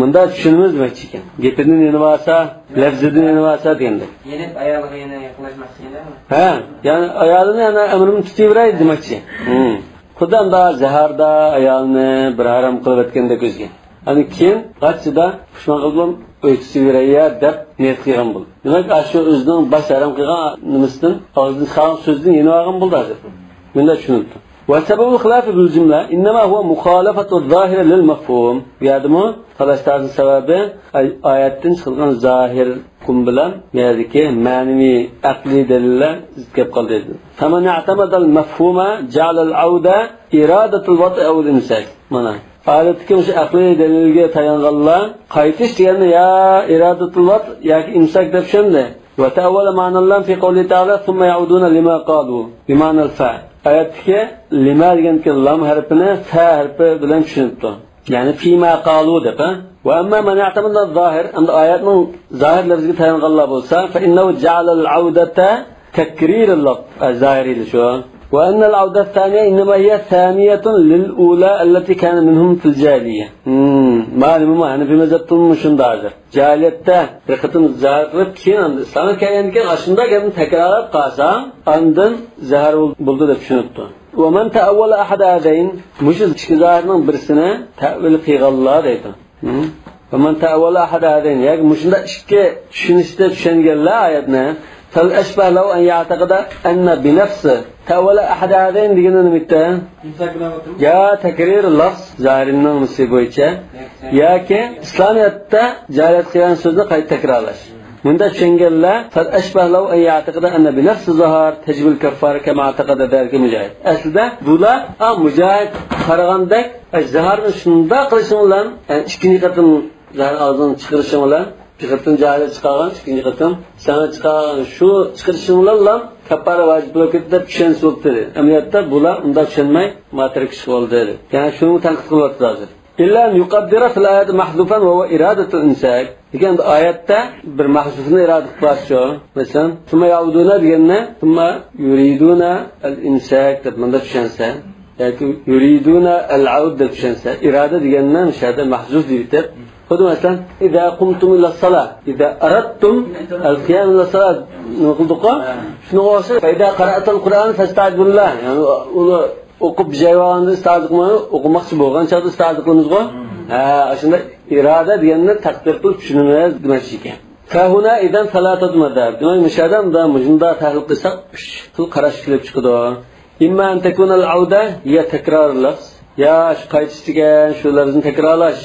مۇنداق چۈشىنىمىز دېمەكچى ئىكەن. گېپىدىن يېنىۋالسا، لەفزىدىن يېنىۋالسا دېگەندەك. يېنىپ ئايالىغا يەنە يېقىنلاشماسلىقى. ھە، يەنى ئايالىنى يەنە ئەمرىمنى تۇتۇۋېرەي دېمەكچى. ھىم. خۇددى ئەمدى زەھەردە ئايالنى بىر ھارام قىلىۋەتكەندەك ئۆزىگە. ئەنە كېيىن غاچچىدا پۇشمان قىلىپ ئۆي تۇتۇۋېرەي يا دەپ نىيەت قىلغان بولدى. دېمەك، ئاشۇ ئۆزىنىڭ باش ھارام قىلغان نېمىسىدىن، ئاغزىدىن چىقارغان سۆزىدىن يېنىۋالغان بولدى ھازىر. مۇنداق چۈشىنىپتۇ. وسبب الخلاف بالجملة إنما هو مخالفة الظاهر للمفهوم. بۇ يەردىمۇ تالاش-تارتىش سەۋەبى ئاي-، ئايەتتىن چىقىدىغان زاھىر مەفھۇم بىلەن بۇ يەردىكى مەنىۋى ئەقلىي دەلىللەر زىت كېلىپ قالدى. فمن اعتمد المفهوم جعل العودة إرادة الوطء أو الإمساك. مانا، ئادەتتىكى مۇشۇ ئەقلىي دەلىلگە تايانغانلار قايتىش دېگەننى يا إرادة الوطء ياكى ئىمساك دەپ چۈشەندى. وتأول معنى اللام في قوله تعالى: ثم يعودون لما قالوا، بمعنى الفاء. ئايەتتىكى لما دېگەندىكى لام ھەرپىنى فا ھەرپى بىلەن چۈشىنىپتۇ. يەنى فيما قالوا دەپ، ھە؟ وأما من اعتمد الظاهر، ئەمدى ئايەتنىڭ زاھىر لەپزىگە تايانغانلار بولسا، فإنه جعل العودة تكرير اللفظ، ئە، زاھىرىيلەر شۇ. وأن العودة الثانية إنما هي ثانية للأولى التي كان منهم في الجاهلية. ھىم، مانا بۇمۇ ھەنىفىي مەزھەپتىمۇ شۇنداق ھازىر. جاھىلىيەتتە بىر قېتىم زاھىر قىلىپ، كېيىن ئەمدى ئىسلامغا كەلگەندىن كېيىن ئاشۇنداق گەپنى تەكرارلاپ قالسا، ئاندىن زاھىر بولدى دەپ چۈشىنىپتۇ. ومن تأول أحد هذين، مۇشۇ ئىككى زاھىرنىڭ بىرسىنى تەئۋىل قىلغانلار دەيدۇ. ھىم؟ ومن تأول أحد هذين، ياكى مۇشۇنداق ئىككى چۈشىنىشتە چۈشەنگەنلەر ئايەتنى، فالأشبه له أن يعتقد أن بنفس تأول أحد هذين دېگىنى نېمىكتە؟ يا تكرير لفظ، زاھىرنىڭ نېمىسى بويىچە، ياكى ئىسلامىيەتتە جاھىلىيەت قىلغان سۆزنى قايتا تەكرارلاش. مۇنداق چۈشەنگەنلەر، فالأشبه له أن يعتقد أن بنفس الظهار تجب الكفارة كما اعتقد ذلك مجاهد. ئەسلىدە بۇلار، ئا، مۇجاھىد قارىغاندەك، ئە، زاھارنى شۇنداق قىلىشىڭ بىلەن، ئە، ئىككىنچى قېتىم زاھار ئاغزىدىن چىقىرىشىڭ بىلەن، بىر قېتىم جاھىلىيەت چىقارغان، ئىككىنچى قېتىم سەن چىقارغان شۇ چىقىرىشىڭ بىلەنلا كەففارە ۋاجىپ بولۇپ كېتىدۇ دەپ چۈشەنسە بولۇپتۇ. ئەمەلىيەتتە بۇلار ئۇنداق چۈشەنمەي، ماتېرىكىش بولدى. يەنى شۇنى تەنقىد قىلىۋاتىدۇ ھازىر. إلا أن يقدر في الآية محذوفا وهو إرادة الإمساك. لېكىن ئايەتتە بىر مەھزۇفنى ئىرادە قىلىپ بارسىچۇ. مەسىلەن، ثم يعودون دېگەننى ثم يريدون الإمساك دەپ مۇنداق چۈشەنسە، ياكى يريدون العودة دەپ چۈشەنسە، ئىرادە دېگەننى مۇشۇ يەردە مەھزۇف دەپ، خۇددى مەسىلەن، إذا قمتم إلى الصلاة، إذا أردتم القيام إلى الصلاة نېمە قىلدۇققۇ؟ شۇنىڭغا ئوخشاش، فإذا قرأت القرآن فاستعذ بالله. يەنى ئۇنى ئوقۇپ بىجايۋالغاندا ئىستىئازە قىلمايمۇ، ئوقۇماقچى بولغان چاغدا ئىستىئازە قىلىمىزغۇ؟ ھە، ئاشۇنداق ئىرادە دېگەننى تەقدىر قىلىپ چۈشىنىمىز دېمەكچى ئىكەن. فهنا إذا ثلاثة مذاهب. دېمەك، مۇشۇ يەردە مۇنداق، مۇشۇنداق تەھلىل قىلساق، ئۈچ خىل قاراش كېلىپ چىقىدۇ. إما أن تكون العودة هي تكرار اللفظ. يا شۇ قايتىش دېگەن شۇ لەپزنى تەكرارلاش،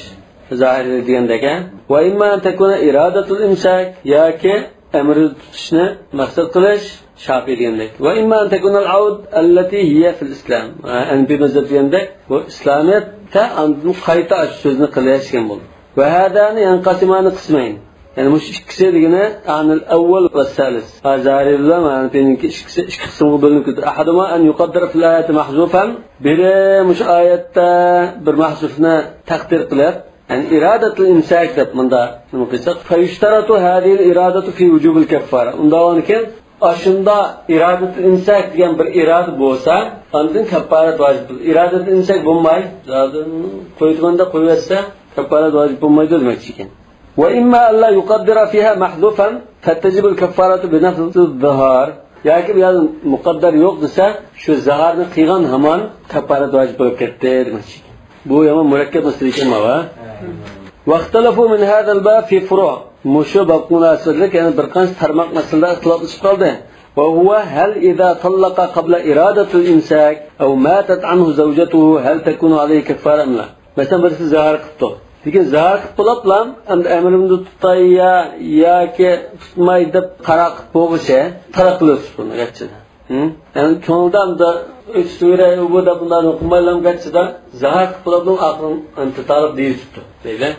زاھىرىي دېگەندەك، ھە؟ وإما أن تكون إرادة الإمساك، ياكى ئەمرى تۇتۇشنى مەقسەت قىلىش، شافىئىي دېگەندەك. وإما أن تكون العودة التي هي في الإسلام، ھە، ھەنىپىي مەزھەپ دېگەندەك، بۇ ئىسلامىيەتتە ئاندىن قايتا ئاشۇ سۆزنى قىلىش دېگەن بولىدۇ. وهذان ينقسمان قسمين. يەنى مۇشۇ ئىككىسى دېگىنى عن الأول والثالث. ھە، زاھىرىي بىلەن ھەنىپىينىڭكى ئىككىسى ئىككى قىسىمغا بۆلۈنۈپ كېتىدۇ. أحدهما أن يقدر في الآية محذوفا. بىرى مۇشۇ ئايەتتە بىر مەھزۇفنى تەقدىر قىلىپ، يەنى إرادة الإمساك دەپ مۇندا نېمە قىلساق، فيشترط هذه الإرادة في وجوب الكفارة. ئۇنداق بولغاندىكىن، ئاشۇندا إرادة الإمساك دېگەن بىر ئىرادە بولسا، ئاندىن كەففارەت ۋاجىپ. إرادة الإمساك بولماي، زادى قويىدىغاندا قويۇۋەتسە، كەففارەت ۋاجىپ بولمايدۇ دېمەكچى ئىكەن. وإما ألا يقدر فيها محذوفا فتجب الكفارة بنفس الظهار. ياكى بۇ يەردە مۇقەددەر يوق دېسە، شۇ زاھارنى قىلغان ھامان كەففارەت ۋاجىپ بولۇپ كەتتى دېمەكچى. بۇ يامان مۇرەككەپ مەسىلە ئىكەن ماۋۇ. واختلفوا من هذا الباب في فروع. مۇشۇ بابقا مۇناسىۋەتلىك يەنە بىر قانچە تارماق مەسىلىدە ئىختىلاپلىشىپ قالدى. وهو هل إذا طلق قبل إرادة الإمساك أو ماتت عنه زوجته هل تكون عليه كفارة أم لا؟ مەسىلەن، بىرسى زاھار قىپتۇ. لېكىن زاھار قىپ بولۇپلا، ئەمدى ئەمرىمدە تۇتاي يا، ياكى تۇتماي دەپ قارار قىپ بولغۇچە، تالاق قىلىۋېتىپتۇ بۇنى گەچچىدە. ھە؟ يەنى كۆڭلىدە ئەمدى ئۆي تۇتۇۋېرەي، ئۇ بۇ دەپ بۇنداق قىلمايلا گەچچىدە زاھار قىپ بولۇپلا ئاخىرىنى تالاق دېيىۋېتىپتۇ دەيلى.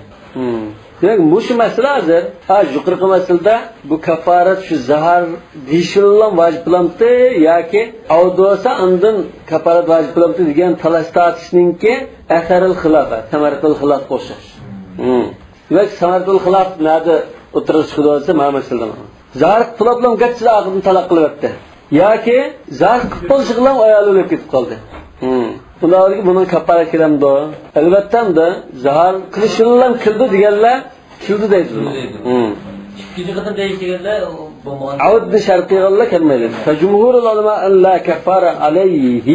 دېمەك، مۇشۇ مەسىلە ھازىر، ھە، يۇقىرىقى مەسىلىدە بۇ كەففارەت شۇ زاھار دېيىشىلا ۋاجىپ بولامتى ياكى ئاۋۇ بولسا ئاندىن كەففارەت ۋاجىپ بولامتى دېگەن تالاش تارتىشنىڭكى ئەسەرىل خىلاف، سەمەرىتىل خىلاپقا ئوخشاش. ھىم. دېمەك، سەمەرىتىل خىلاپ نەدە ئوتتۇرىغا چىقىدۇ دېسە، مانا مەسىلىدە. زاھار قىپ بولۇپلا گەچچىدە ئاخىرىدىن تالاق قىلىۋەتتى. ياكى زاھار قىپ بولۇشىغىلا ئايالى ئۆلۈپ كېتىپ قالدى. ھىم. بۇنداق بولدىكى بۇنىڭ كەففارەت كېلەمدۇ؟ ئەلۋەتتە ئەمدى زاھار قىلىشىلا كىلدى دېگەنلەر كىلدى دەيدۇ. كىلدى دەيدۇ. ھىم. ئىككىنچى قېتىم دەيدىغانلار بولمىغان. ئاۋۇدنى شەرت قىلغانلار كەلمەيدۇ. فجمهور العلماء أن لا كفارة عليه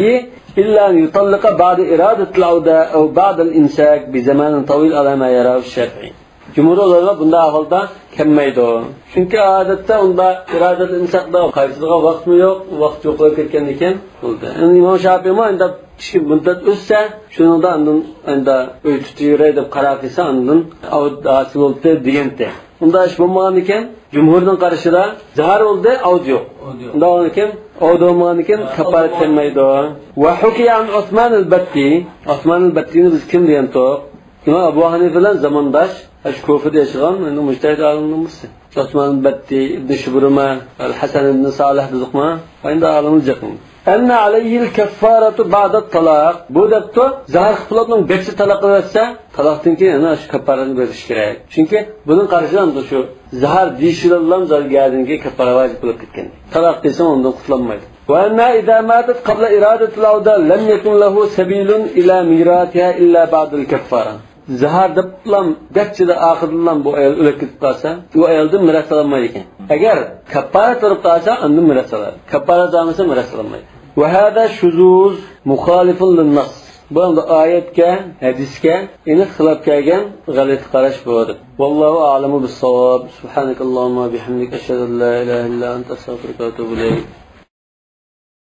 إلا أن يطلق بعد إرادة العودة أو بعد الإمساك بزمان طويل على ما يراه الشافعي. جۇمھۇر ئۆلىمالار بۇنداق ئەھۋالدا كەلمەيدۇ. چۈنكى ئادەتتە ئۇنداق ئىرادەتىل ئىمساكتا قايتىدىغان ۋاقىتمۇ يوق، ۋاقىت يوقلاپ كەتكەندىن كېيىن بولدى. ئەمدى ئىمام شاپىئىمۇ ئەمدى كىشى مۇددەت ئۆتسە، شۇنىڭدا ئاندىن ئەمدى ئۆي تۇتۇۋېرەي دەپ قارار قىلسا، ئاندىن ئاۋۇت ھاسىل بولدى دېگەنتى. ئۇنداق ئىش بولمىغاندىكىن، جۇمھۇرنىڭ قارىشىدا زاھار بولدى، ئاۋۇت يوق. ئۇنداق بولغاندىكىن، ئاۋۇت بولمىغاندىكىن كاپپارەت كەلمەيدۇ. وحكي عن عثمان البتي. ئوسمان ئەل بەتتىنى بىز كىم دېگەنتۇق؟ ئىمام ئەبۇ ھەنىفە بىلەن زامانداش، ئاشۇ كۇفىدا ياشىغان، ئەنە مۇجتەھىد ئالىمنىڭ بىرسى. ئوسمان ئەل بەتتى، ئىبن شۇبرۇمە، ئەل ھەسەن ئىبن سالىھ دېدۇقما؟ ئەندى ئالىمنى جىق. أن عليه الكفارة بعد الطلاق. بۇ دەپتۇ، زاھار قىلىپ بولۇپنىڭ بەكچە تالاق قىلىۋەتسە، تالاقتىن كېيىن يەنە شۇ كاپپارەتنى بېرىش كېرەك. چۈنكى بۇنىڭ قارىشىدا شۇ زاھار دېيىش بىلەنلا زاھار گەردىنىگە كاپپارە ۋاجىپ بولۇپ كەتكەن. تالاق دېسە ئۇندىن قۇتۇلالمايدۇ. وأنها إذا ماتت قبل إرادة العودة لم يكن له سبيل إلى ميراثها إلا بعد الكفارة. زاھار دەپلا گەرچىدە ئاخىرىدىلا بۇ ئايال ئۆلۈپ كېتىپ قالسا، ئۇ ئايالدىن مىراس ئالالمايدىكەن. ئەگەر كاپپارەت بولۇپ قالسا، ئاندىن مىراس ئالار. كاپپارەت ئالمىسا، مىراس ئالالمايدۇ. وهذا شذوذ مخالف للنص. بۇ ئەمدى ئايەتكە، ھەدىسكە ئېنىق خىلاپ كەلگەن غەلىتە قاراش بۇ. والله أعلم بالصواب. سبحانك اللهم وبحمدك، أشهد أن لا إله إلا أنت، أستغفرك وأتوب إليك.